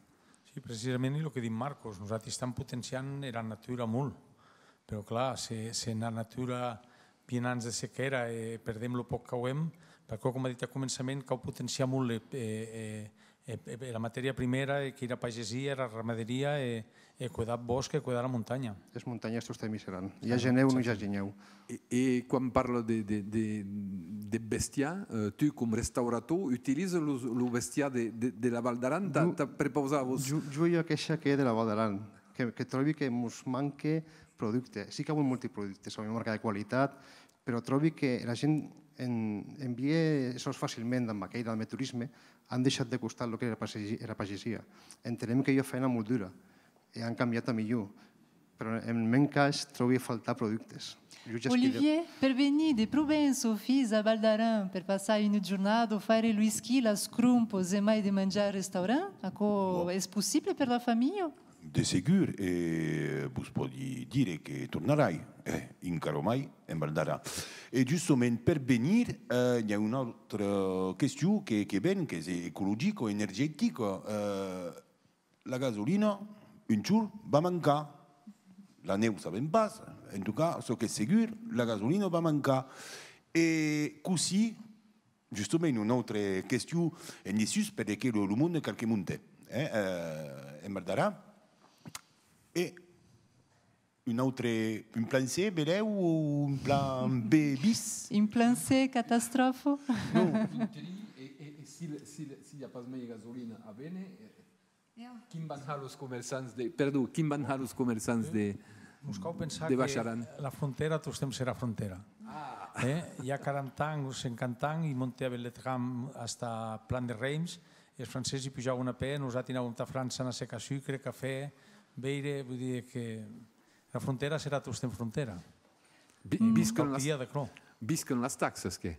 Sí, precisament, e lo que ditz Marcos, nosati estam potenciant era natura molt, però clar, se, se ena natura vien ans de sequèra e perdem lo pòc qu'auem, per aquò, coma dit ath començament, cau potenciar molt e, e, e, e, e la matèria primèra, e qu'ei era pagesia, era ramaderia, e, e cuedar eth bòsc, e cuedar la montanha. Es montanhes tostemp i seràn. I age nèu o non i age nèu. E, e quan parla de, de, de, de bestiar, eh, tu, com restaurator, utilizas lo, lo bestiar de, de, de la Val d'Aran tà, tà prepausar-vos? Jo, jo i a queisha que de la Val d'Aran, que, que tròbi que mos manque producte. Sí qu'avem molti productes, avem marca de qualitat, però tròbi que era gent en, envie çòs facilment damb aqueth, damb eth torisme, an deishat de costat lo que ei era pagesi-, era pagesia. Entenem qu'ei ua feina molt dura e an cambiat a milhor, però en mèn cas tròbi a faltar productes. Jo ja esquí de... Olivier, per venir de Provença o fins a Val d'Aran per passar una jornada o faire lo esquí, las crompas e mai de manjar al restaurant, aquò es possible per la familha? De segur, e vos pòdi dire que tornarai, eh, encara mai en Val d'Aran. E justament per venir, eh, i a una autra question que, que ven, qu'es ecologica, energetica. Eh, la gasolina, un jorn, va mancar. La nèu, sabem pas. En tot cas, çò qu'es segur, la gasolina va mancar. E cossí Justament, una autra question en dessús, per de que lo, lo monde cal que monte, eh, eh, en Val d'Aran. E un autre, un plan C, belèu, o un plan B bis? Un plan C, catastròfa? Non. Finterí, e, e, e si, si, si i a pas mei gasolina a véner, eh, Quin van har los comerçants de, perdon, quin van har los comerçants de, de Baix Aran? Mos cau pensar que la frontèra tostemp serà frontèra. Ah. Eh? I a quaranta ans o cinquanta ans, i montè a Beletram hasta Plan de Reims, e es francesi pujavan a pè, nosati anàuem tà França, anar cercar sucre, cafè, veire, vull dir que la frontèra serà tostemps frontèra. Vi-, visquen las, visquen las taxas, que?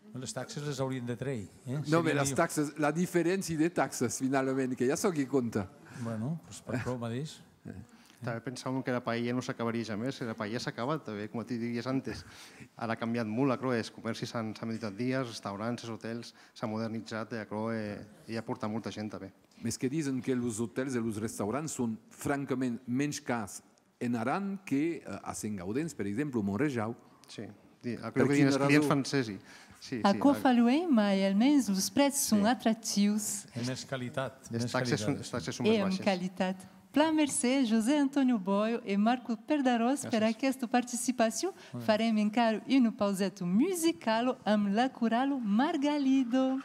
Les taxes les aurien de treir, eh? Non, mais las taxes, la diferéncia de taxes, finalament, que ja sò qui compta. Bueno, pues per aquò madeish. Tanben pensàuem qu'era paella non s'acabarie jamès, era paella s'a acabat tanben, coma tu didies antes. Ara a cambiat molt, aquerò, es comèrci s'an, s'an metut ath dia, es restaurants, es otèls, s'an modernizat, e aquerò, eh, i a portat molta gent tanben. Mès que disen que los otèls e los restaurants son francament mensh cars en Aran que, eh, a Sent Gaudenç, per exemple, o Montrejau. Sí, di-, aquerò que dien es clients francesi. Sí, sí. Aquò fa luenh, mai almens los prètz son atractius. E mès qualitat, mès qualitat. Es taxes son, es taxes son mès baishas. E amb qualitat. Plan mercé, José Antonio Boio e Marco Perdarós, per aquesta participacion. Gràcies. Farem encara una pauseta musicala amb la corala Margalida.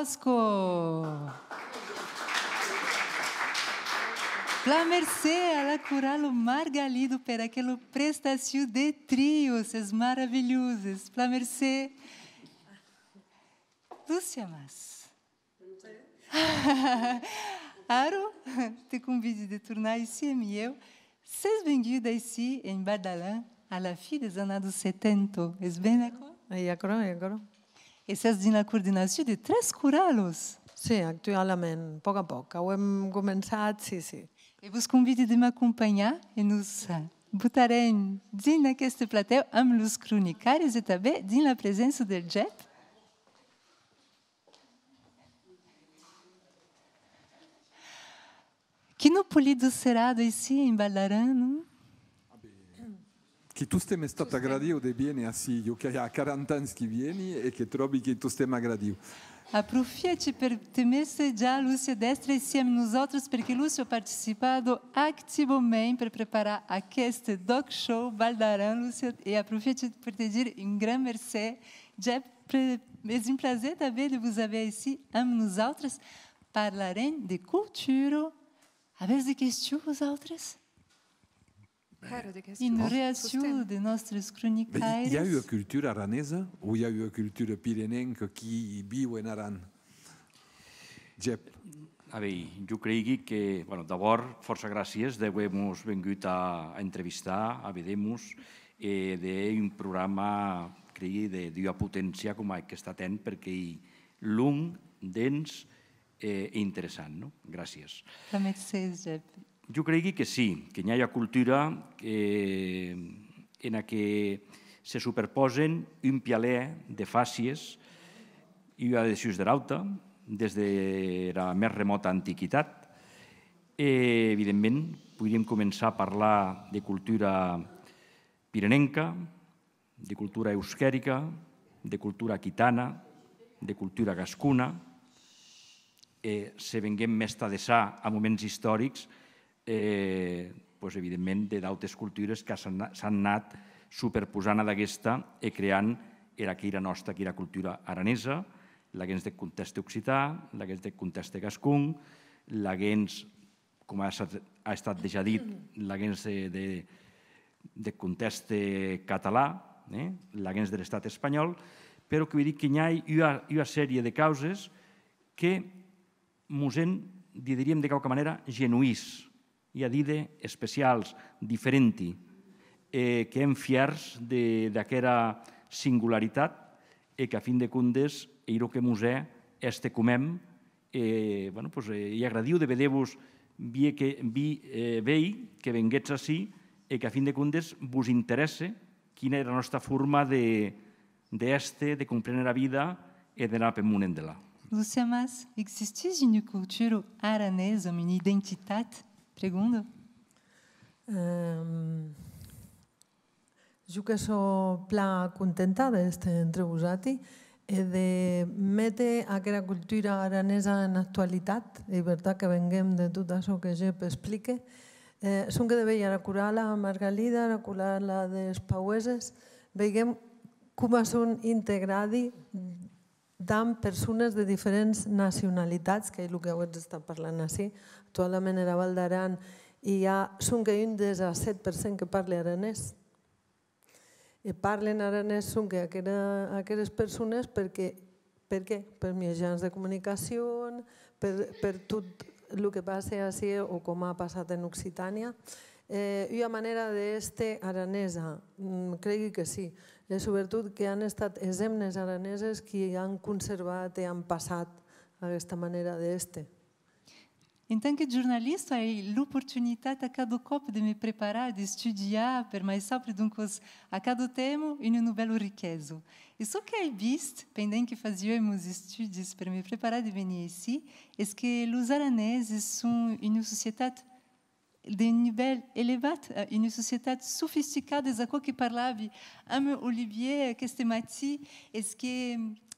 Pasco! Plan mercé a la corala Margalida per aquela prestacion de trio, sètz maravilhoses. Plan mercé. Lúcia Mas. Ara, te convidi de tornar aicí amb ieu. Sès venguda aicí, en Val d'Aran, a la fin des annadas setanta. Es ben aquò? Ei aquerò, ei aquerò. E sès dins la coordinacion de tres coralas. Sí, actualament, pòc a pòc. Auem començat, sí, sí. E vos convidi de m'acompanhar e nos, eh, botarem dins aqueste platèu amb los cronicaires e tanben dins la preséncia del Jep. Quina polida serada aicí en Val d'Aran, non? Que tostemp estat agradiu de viéner ací. Jo que i a quaranta ans que vieni e que tròbi que tostemp agradiu. Aprofièchi per te mercejar, Lúcia, d'èstre aicí amb nosautres, perque Lúcia a participat activament per preparar aqueste D'ÒC Show Val d'Aran, Lúcia, e aprofièchi per te dire un grand mercé. Jep, pre-, es un plaser tanben de vos aver aicí amb nosautres. Parlarem de cultura. Avètz de questions, vosautres? Hèra de questions. Una reaccion de nòstres cronicaires. Mès i a ua cultura aranesa o i a ua cultura pirenenca qui viu en Aran? Jep. A veir, jo creigui que, bueno, d'abòrd, fòrça gràcies d'auer-mos vengut a, a entrevistar, a veder-mos, e de un programa, creigui, de, d'ua poténcia coma eth qu'està hènt, perque ei long, dens, e interessant, non? Gràcies. La mercés, Jep. Jo creigui que sí, que n'i a ua cultura, eh, ena que se superpòsen un pialèr de fàcies, ua dessús dera auta, des dera mès remòta antiquitat. E, evidentment, poiríem començar a parlar de cultura pirenenca, de cultura euskerica, de cultura aquitana, de cultura gascona, e se venguem mès tà deçà a moments istorics, eh, pues, evidentment, de d'autes cultures que s'an, s'an anat superposant ad aguesta e creant era qu'ei era nòsta, qu'ei era cultura aranesa, laguens deth contèxte occitan, laguens deth contèxte gascon, laguens coma a estat, a estat dejà dit, laguens de, de, deth contèxte catalan, eh, laguens der Estat espanhòl, però que voi dir que n'i a ua, ua sèrie de causes que mos hèn, dideríem de quauqua manèra, genuís, ei a díder especials, diferenti, e que èm fièrs de, d'aquera singularitat e que, a fin de compdes, ei lo que mos hè èster com èm, e, bueno, pues, eh, ei agradiu de veder-vos, vie que, vi-, eh, veir que venguetz ací e que, a fin de compdes, vos interèsse quina ei era nòsta forma de, d'èster, de compréner era vida e d'anar peth mon endelà. Lúcia Mas, existís una cultura aranesa amb una identitat? Pregonda. Ehm, Jo que sò plan contenta d'èster entre vosati e de méter aquera cultura aranesa en actualitat. Ei vertat que venguem de tot açò que Jep explique. Eh, sonque de veir era corala Margalida, era corala des Paueses, veiguem coma son integradi damb persones de diferents nacionalitats, qu'ei lo qu'auetz estat parlant ací. Actualament, era Val d'Aran, i a sonque un dètz-a-sèt per cent que parle aranés. E parlen aranés sonque aquera, aqueres persones perque, perqué? Per miejans de comunicacion, per, per tot lo que passe ací o coma a passat en Occitània. Eh, ua manèra d'èster aranesa, mm, creigui que sí. E, subretot, que an estat es hemnes araneses qui an conservat e an passat aguesta manèra d'èster. En tant que jornalista, ai l'oportunitat a cada còp de me preparar, d'estudiar per mai saupre, doncas, a cada tèma, una novèla riquesa. E çò qu'ai vist, pendent que fasiái mos estudis per me preparar de venir aicí, es que los araneses son una societat d'un nivèl elevat, eh, una societat sofisticada, es aquò que parlavi amb Olivier aqueste matin, es que,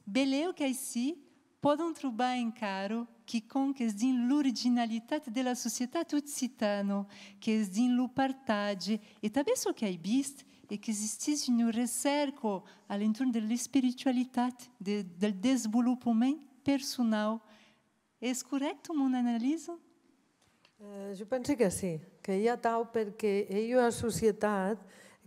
belèu qu'aicí pòdon trobar encara quicòm qu'es dins l'originalitat de la societat occitana, qu'es dins lo partatge, e tanben çò qu'ai vist, e qu'existís una recèrca a l'entorn de l'espiritualitat, de, del desvolopament personau. Es corrècte mon analisa? Eh, jo pensi que sí, qu'ei atau, perque ei ua societat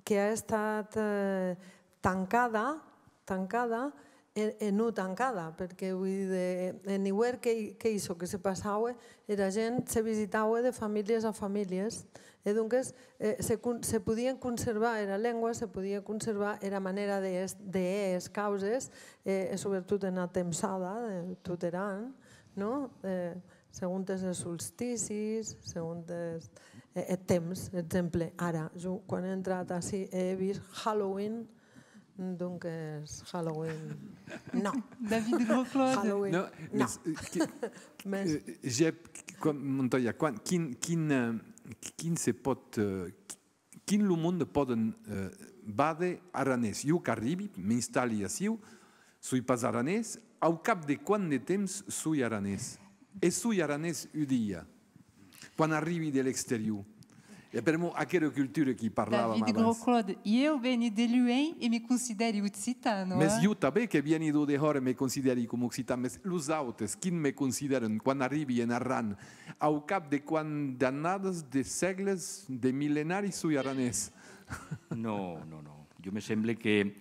que a estat, eh, tancada, tancada e, e non tancada, perque, voi díder, en iuèrn qu'ei, qu'ei çò que se passaue, era gent se visitaue de familhes a familhes, e donques, eh, se con-, se podien conservar era lengua, se podie conservar era manèra de es-, de hèr es causes, eh, e subretot ena tempsada de tot er an, non? Eh, segontes es solsticis, segontes, eh, eth temps, exemple, ara, jo quan è entrat ací e è vist Halloween, donques Halloween, non. David Grosclaude. Halloween, non. Non, mès, eh, que, mès, eh, Jep, quan, Montoya, quan, quin, quin, eh, quin se pòt, eh, quin lo monde pòden, eh, vàder aranés? Jo qu'arribi, m'installi aciu, soi pas aranés, au cap de quant de temps soi aranés? E soi aranés un dia, quan arribi de l'exterior? E pr'amor aquera cultura qui parlavam abans. David Grosclaude, ieu veni de luenh e me considèri occitan, eh? Mès jo tanben que vieni d'o dehòra e me considèri coma occitan, mès los autes, quin me considèran quan arribi en Aran? Au cap de quant d'annadas, de sègles, de millenaris soi aranés? Non, non, non. Jo me semble que,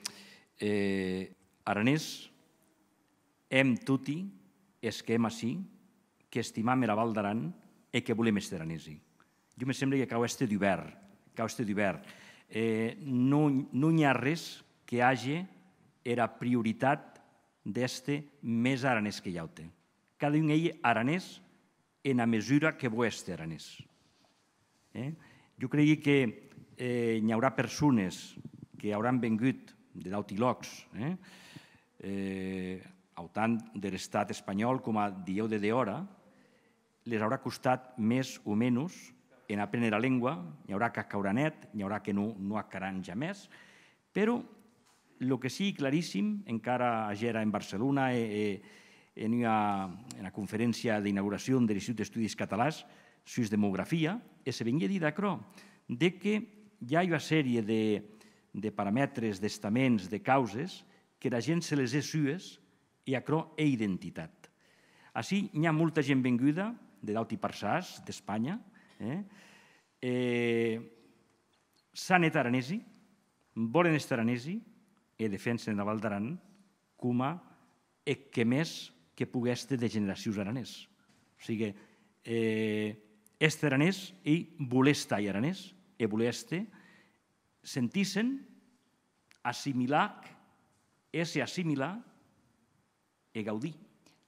eh, aranés èm toti es qu'èm ací, qu'estimam era Val d'Aran e que volem èster aranesi. Jo me semble que cau èster dubèrt, cau èster dubèrt. Eh, non, non i a arrés que age era prioritat d'èster mès aranés qu'ei aute. Cada un ei aranés ena mesura que vò èster aranés. Eh? Jo cregui que, eh, n'i aurà persones que auràn vengut de d'auti lòcs, eh? Eh, au tant der Estat espanhòl coma dilhèu de dehòra, les aurà costat mès o menos en apréner era lengua, n'i aurà qu'ac auràn hèt, n'i aurà que non, non ac haràn jamès, però lo que sí claríssim, encara agèra en Barcelona e, e en ua, ena conferéncia d'inauguracion der Institut d'Estudis Catalans sus demografia, e se venguie a díder aquerò, de que i a ua sèrie de, de paramètres, d'estaments, de causes, qu'era gent se les hè sues, e aquerò ei identitat. Ací n'i a molta gent venguda de d'auti parçans d'Espanha, eh? E s'an hèt aranesi, vòlen èster aranesi e defensen era Val d'Aran coma eth que mès que pogue èster de generacions aranés. O sigue, eh, èster aranés ei voler estar aranés e voler èster, sentir-se'n, assimilar, èster assimilar e gaudir.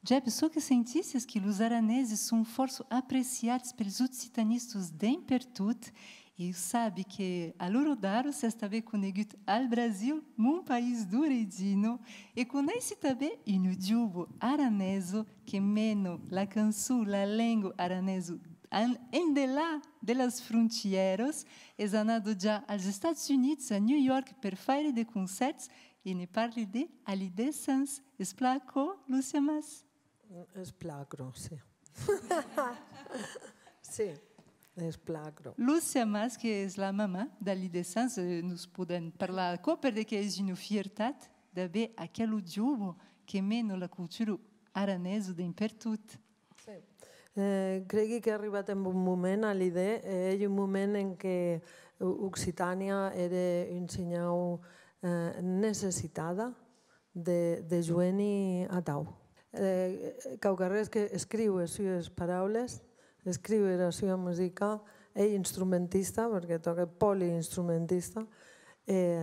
Jep, çò que sentís es que los araneses son fòrça apreciats pels occitanistas d'en pertot, e sabi que a l'ora d'ara s'es tanben conegut al Brasil, mon país d'origina, e coneissi tanben una jova aranesa que mena la cançon, la lenga aranesa en, endelà de las frontièras, es anada ja als Estats Units, a New York, per faire de concèrts, e ne parli de Alidé Sans. Es plan aquò, Lúcia Mas? Es plan aquò, sí. Sí, es plan aquò. Lúcia Mas, que es la mamà d'Alidé Sans, eh, nos podèm parlar aquò, perque es una fiertat d'aver aquela jova que mena la cultura aranesa d'en pertot. Sí. Eh, cregui qu'a arribat en bon moment Alidé, eh, ei un moment en que O-, Occitània ère un shinhau, eh, necessitada de, de joeni atau. Eh, quauquarrés que escriu es sues paraules, escriu era sua musica, ei instrumentista, perque tòque poliinstrumentista, e,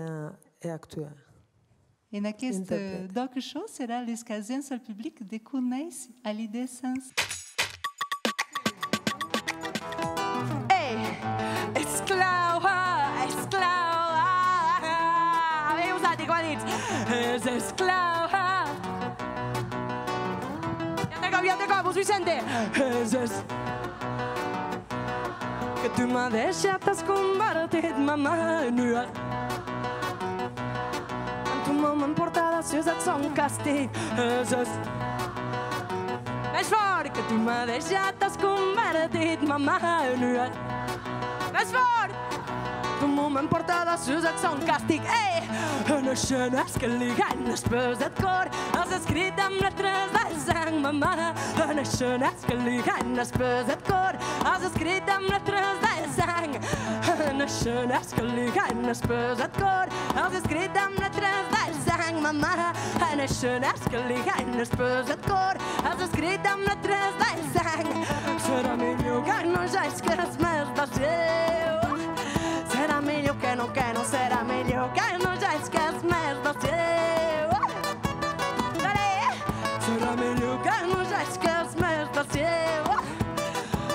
e actua. En aqueste Doc Show serà l'escasença al public de conéisser Alidé Sans. Ei! Esclava! Esclava! Ei, vosati, qu'a dit? Es esclava! Viatge còp, viatge còp, vos sente! Es es- Que tu m'as deixat, t'as convertit, mamà, en ua... En tu moment portada sus eth sòn castit, es es... Mès fòrt! Que tu m'as deixat, t'as convertit, mamà, en ua... Mès fòrt! Moment portada sus eth sòn castic, eh! Enes escenas que ligan espés eth còr, as escrit damb letres del sang, mamà. Enes escenas que ligan espés eth còr, as escrit damb letres del sang. Enes escenas que ligan espés eth còr, as escrit damb letres del sang, mamà. Enes escenas que ligan espés eth còr, as escrit damb letres del sang. Serà milhor que non ges qu'es mès d'aciu. Serà milhor que non, que non, serà milhor que non ges qu'es mès d'aciu. Allez! Serà milhor que non ges qu'es mès d'aciu.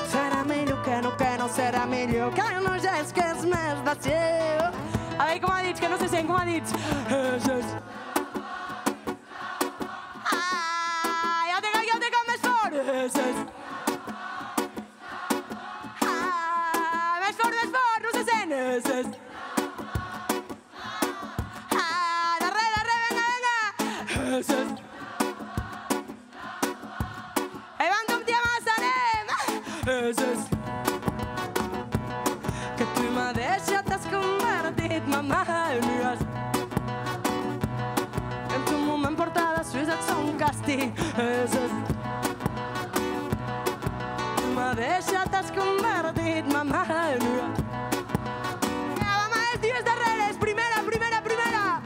Serà milhor que non, que non, serà milhor que non ges qu'es mès d'aciu. Allez, coma ditz, que non se sent, coma ditz. Eh, ges. Ah, ja te cal, ja te cal, mès fòrt! Ah, mès fòrt, mès fòrt, non se sent! Ah, darrèr, darrèr, venga, venga! E van un dia mas, anem! Que tu madeish t'as convertit, mamà, en ua... En tu moment portada sus eth sòn castic. Tu madeish t'as convertit, mamà, en ua... Ah, mamà, es dues darrères, primera, primera, primera.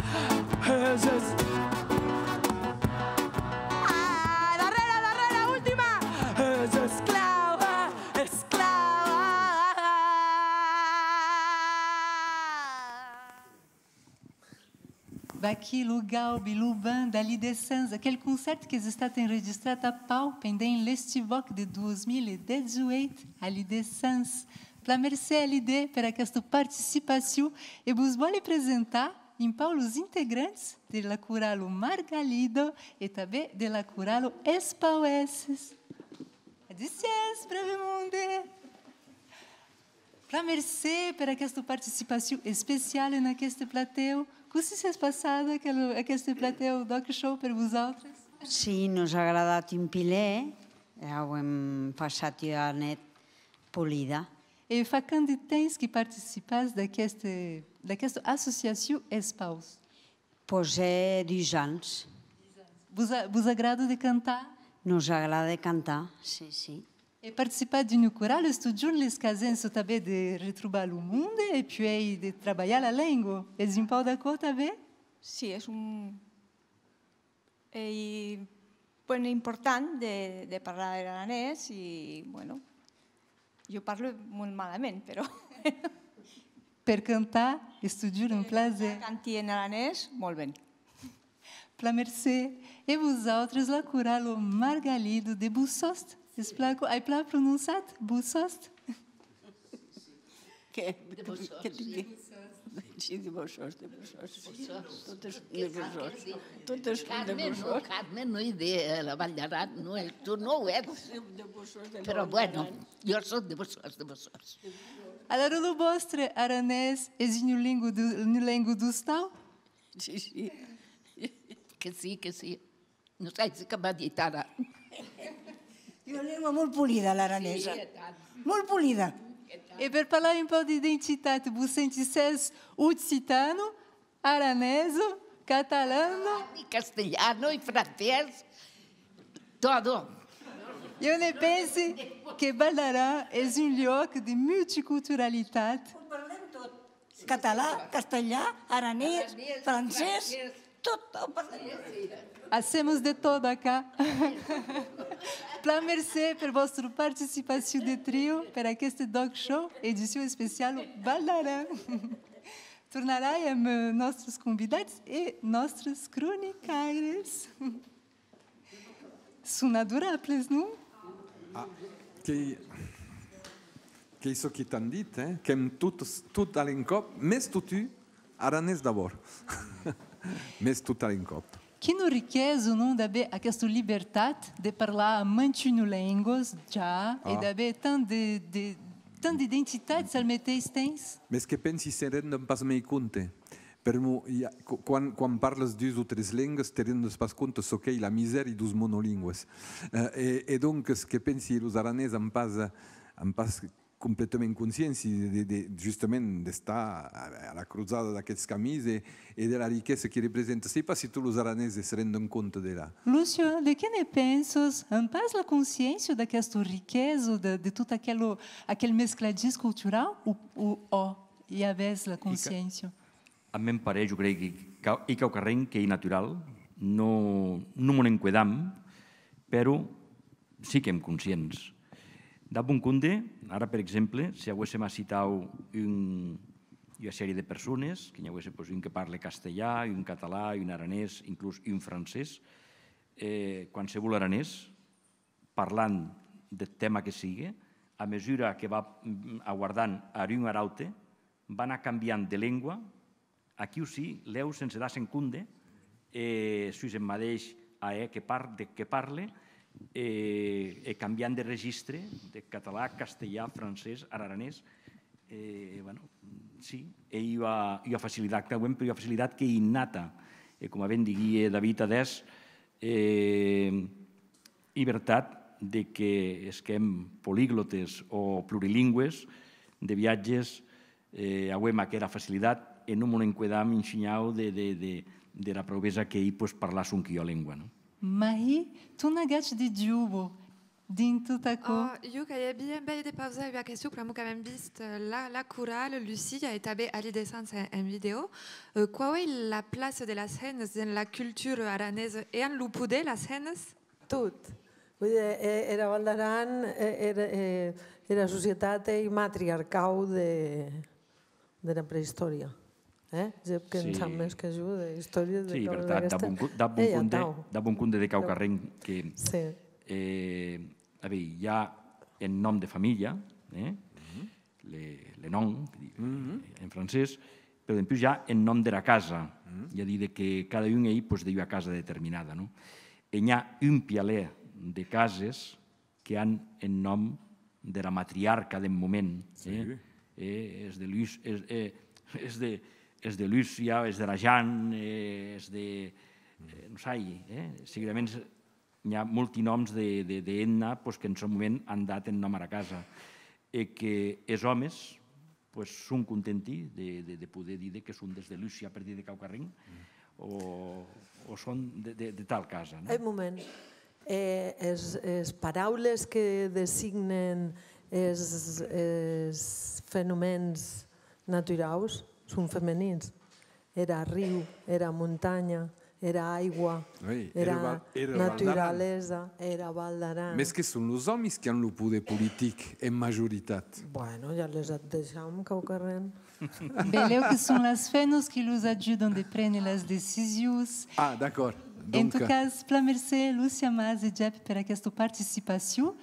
Ah, darrèra, darrèra, ultima. Esclava, esclava. Vaquí lo gaubi, lo band d'Alidé Sans, aquel concèrt qu'es estat enregistrat a Pau pendent l'Estivòc de dos mil e dètz-e-uèit. Alidé Sans. Plan mercé, Alidé, per aquesta participacion, e vos vòli presentar un pauc los integrants de la corala Margalida e tanben de la corala Es Pauèsses. Adissiatz, brave monde! Plan mercé per aquesta participacion especiala en aqueste platèu. Cossí s'es passat aquel, aqueste platèu D'ÒC Show per vosautres? Sí, nos a agradat un pilet, e auem passat ua net polida. E fa quant de temps que participatz d'aqueste, d'aquesta associacion Es Paus? Pòs hè dus ans. Vos a-, vos agrada de cantar? Nos agrada de cantar, sí, sí. E participar d'una corala es totjorn l'escasença tanben de retrobar lo monde e puèi de trabalhar la lenga. Es un pauc d'aquò tanben? Sí, es un, ei, bueno, important de, de parlar er aranés e, bueno, jo parlo molt malament, però... Per cantar, es totjorn un plaser. Canti en aranés, molt ben. Plan mercé. E vosautres, la corala Margalida de Bossòst? Es plan, ai plan prononciat? Bossòst? Qué? De Bossòst. Qué, qué? Sí, de Bossòst, de Bossòst. Totes de Bossòst. Totes de Bossòst. Carme non, Carme non ei de la Val d'Aran, non, tu non ès. Però bueno, jo sò de Bossòst, de Bossòst. Alara, lo vòstre aranés es una lenga d'o-, una lenga d'ostau? Sí, sí. Que sí, que sí. Non sai se qu'a dit ara. Ua lenga molt polida, l'aranesa. Sí, e tant. Molt polida. E per parlar un pauc d'identitat, vos sentissètz occitana, aranesa, catalana? Castelhana e francés, todo. Jo ne pensi que Val d'Aran es un luòc de multiculturalitat. Ho parlem tot. Català, castelhà, aranés, francés, tot, ho parlem. Hacemos de todo acá. Plan mercé per vòstra participacion de trio per aqueste D'ÒC Show, edicion especiala Val d'Aran. Tornarai amb, eh, nòstres convidats e nòstres cronicaires. Son adorables, non? Ah, qu'ei, qu'ei çò que t'an dit, eh? Qu'èm tot, tot a l'encòp, mès totun, aranés d'abòrd. Mès tot a l'encòp. Quina riquesa, non, d'aver aquesta libertat de parlar mantunas lengas, ja, e d'aver tant de, de, tant d'identitats al meteis temps? Mès que pensi se rendon pas mei compte. Permor, i a, qu-, quan, quan parlas dus o tres lengas, te rendes pas compte çò qu'ei la misèri deus monolingües. Eh, e, e donques, que pensi, los aranés an pas, eh, an pas completament conscients de, de, de, justament d'estar a, a la crosada d'aquests camins e, e de la riquesa que representa. Sai pas si tots los aranés se rendon compte de la... Lucio, de qué ne pensas? An pas la consciéncia d'aquesta riquesa, de, de tot aquel, aquel mescladís culturau, o, o, o i avètz la consciéncia? A mèn parer, jo crei que cau-, ei quauquarren qu'ei natural, non, non mo'n encuedam, però sí qu'èm conscients. Dab un compde, ara, per exemple, se auéssem acitau un, ua sèrie de persones, que n'i auesse, pues, un que parle castelhan, un catalan, un aranés, inclús un francés, eh, qualsevol aranés, parlant deth tèma que sigue, a mesura que va, mm, aguardant ar un ar aute, va anar cambiant de lengua, aquiu sí, lèu sense dar-se'n compde, e sus eth madeish ahèr que par-, de, que parle, e, e cambiant de registre, de català, castelhà, francés, ar aranés, e, bueno, sí, ei ua, ua facilitat qu'auem, però ua facilitat qu'ei innata, e coma ben diguie David adès, e, ei vertat de que es qu'èm poliglotes o plurilingües, de viatges, eh, auem aquera facilitat e non mo'n encuedam un shinhau de, de, de, dera praubesa qu'ei, pues, parlar sonque ua lengua, non? Marie, tu n'agats de jove dins tot aquò? Oh, jo qu'auia bien bèth de pausar ua question, pr'amor qu'avem vist, eh, la, la corala, Lucia, e tanben Alidé Sans en, en vidèo. Eh, quau ei la plaça de las hemnas dens la cultura aranesa e an lo poder las hemnas? Tot. Vull dir, e-, era Val d'Aran, e-, era, e-, era societat ei matriarcau de, dera preïstòria. Eh? Jep que en sap mès que jo d'istòria de... Sí, vertat, dab un cu-, dab un compde, dab un compde de quauquarren que, eh, a veir, i a eth nòm de familha, eh? Le, le nom, que di-, en francés, però dempús i a eth nòm dera casa, ei a díder que cada un ei, pues, de ua casa determinada, non? E n'i a un pialèr de cases que an eth nòm dera matriarca deth moment, eh? E es de Lus-, es, eh, es de, es de Lúcia, es dera Jan, eh, es de, eh, non sai, eh? Seguraments n'i a molti nòms de, de, de hemna, pues, qu'en sòn moment an dat eth nòm ara casa, e que es òmes, pues, son contenti de, de, de poder díder que son des de Lúcia, per díder quauquarren, o, o son de, de, de tal casa, non? Un moment. Eh, es, es paraules que designen es, es fenomèns naturaus son femenins. Era arriu, era montanha, era aigua, era naturalesa, era Val d'Aran. Mès que son los òmis qui an lo poder politic en majoritat. Bueno, ja les at deisham quauquarren. Belèu que son las femnas qui los ajudan de préner las decisions. Ah, d'acòrd. En tot cas, plan mercé, Lúcia Mas e Jep, per aquesta participacion.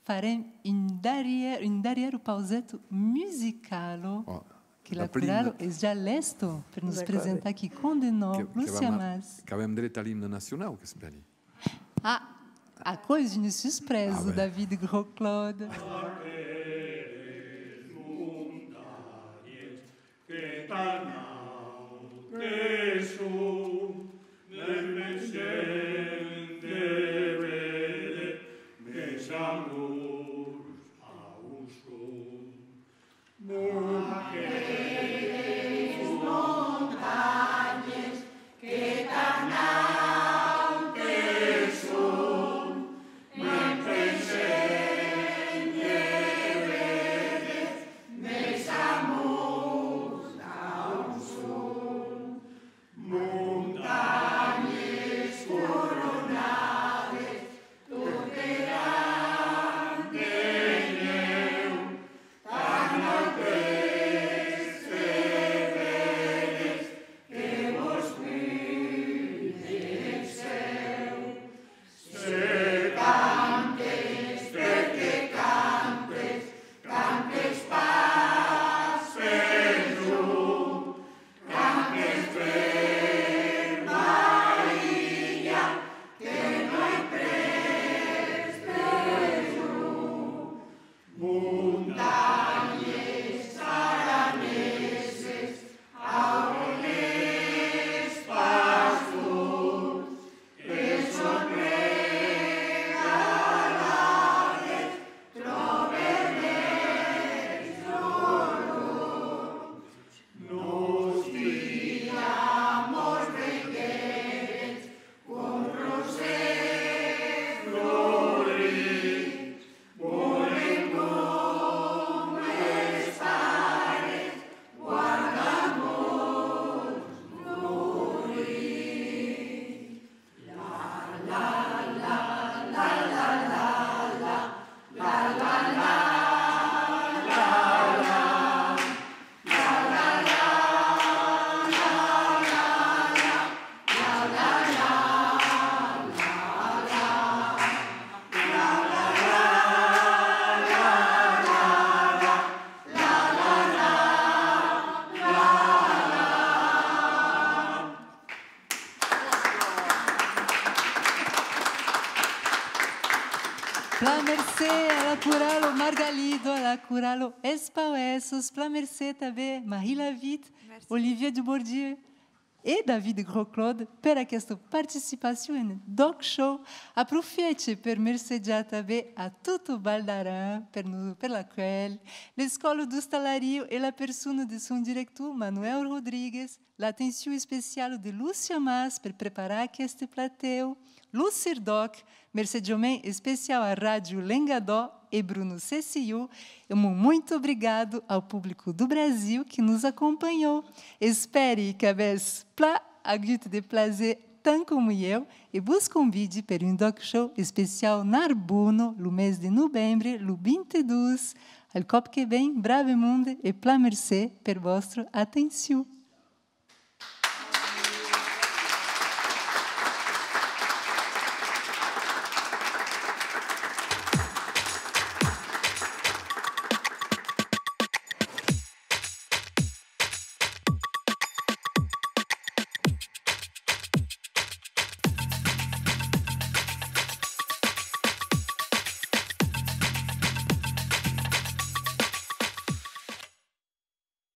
Farem un darrièr, un darrièr pauseta musicala, que la corala es ja lèsta per nos presentar quicòm de nòu. Lúcia Mas. Qu'avem dret a l'imne nacionau, qu'espèri. Ah, aquò es una suspresa, David Grosclaude. Plan mercé a la corala Margalida, a la corala Es Pauèssos, plan mercé tanben Marie Lavitte, Olivier Dubourdieu e David Grosclaude per aquesta participacion en D'ÒC Show. Aprofièche per mercejar tanben a tota Val d'Aran per, per l'acuèlh, l'Escòla d'Ostalariá e la persona de son director Manuel Rodrigues, l'atencion especiala de Lúcia Mas per preparar aqueste platèu, lo CIRDÒC, mercejament especiau a Ràdio Lengadòc e Bruno Cecillo, e un muito obrigado ao público do Brasil que nos acompanhou. Espèri qu'avètz plan agut de plaser tant coma ieu e vos convidi per un D'ÒC Show especiau Narbona lo mes de novembre, lo vint-e-dos. Al còp que ven, brave monde, e plan mercé per vòstra atencion.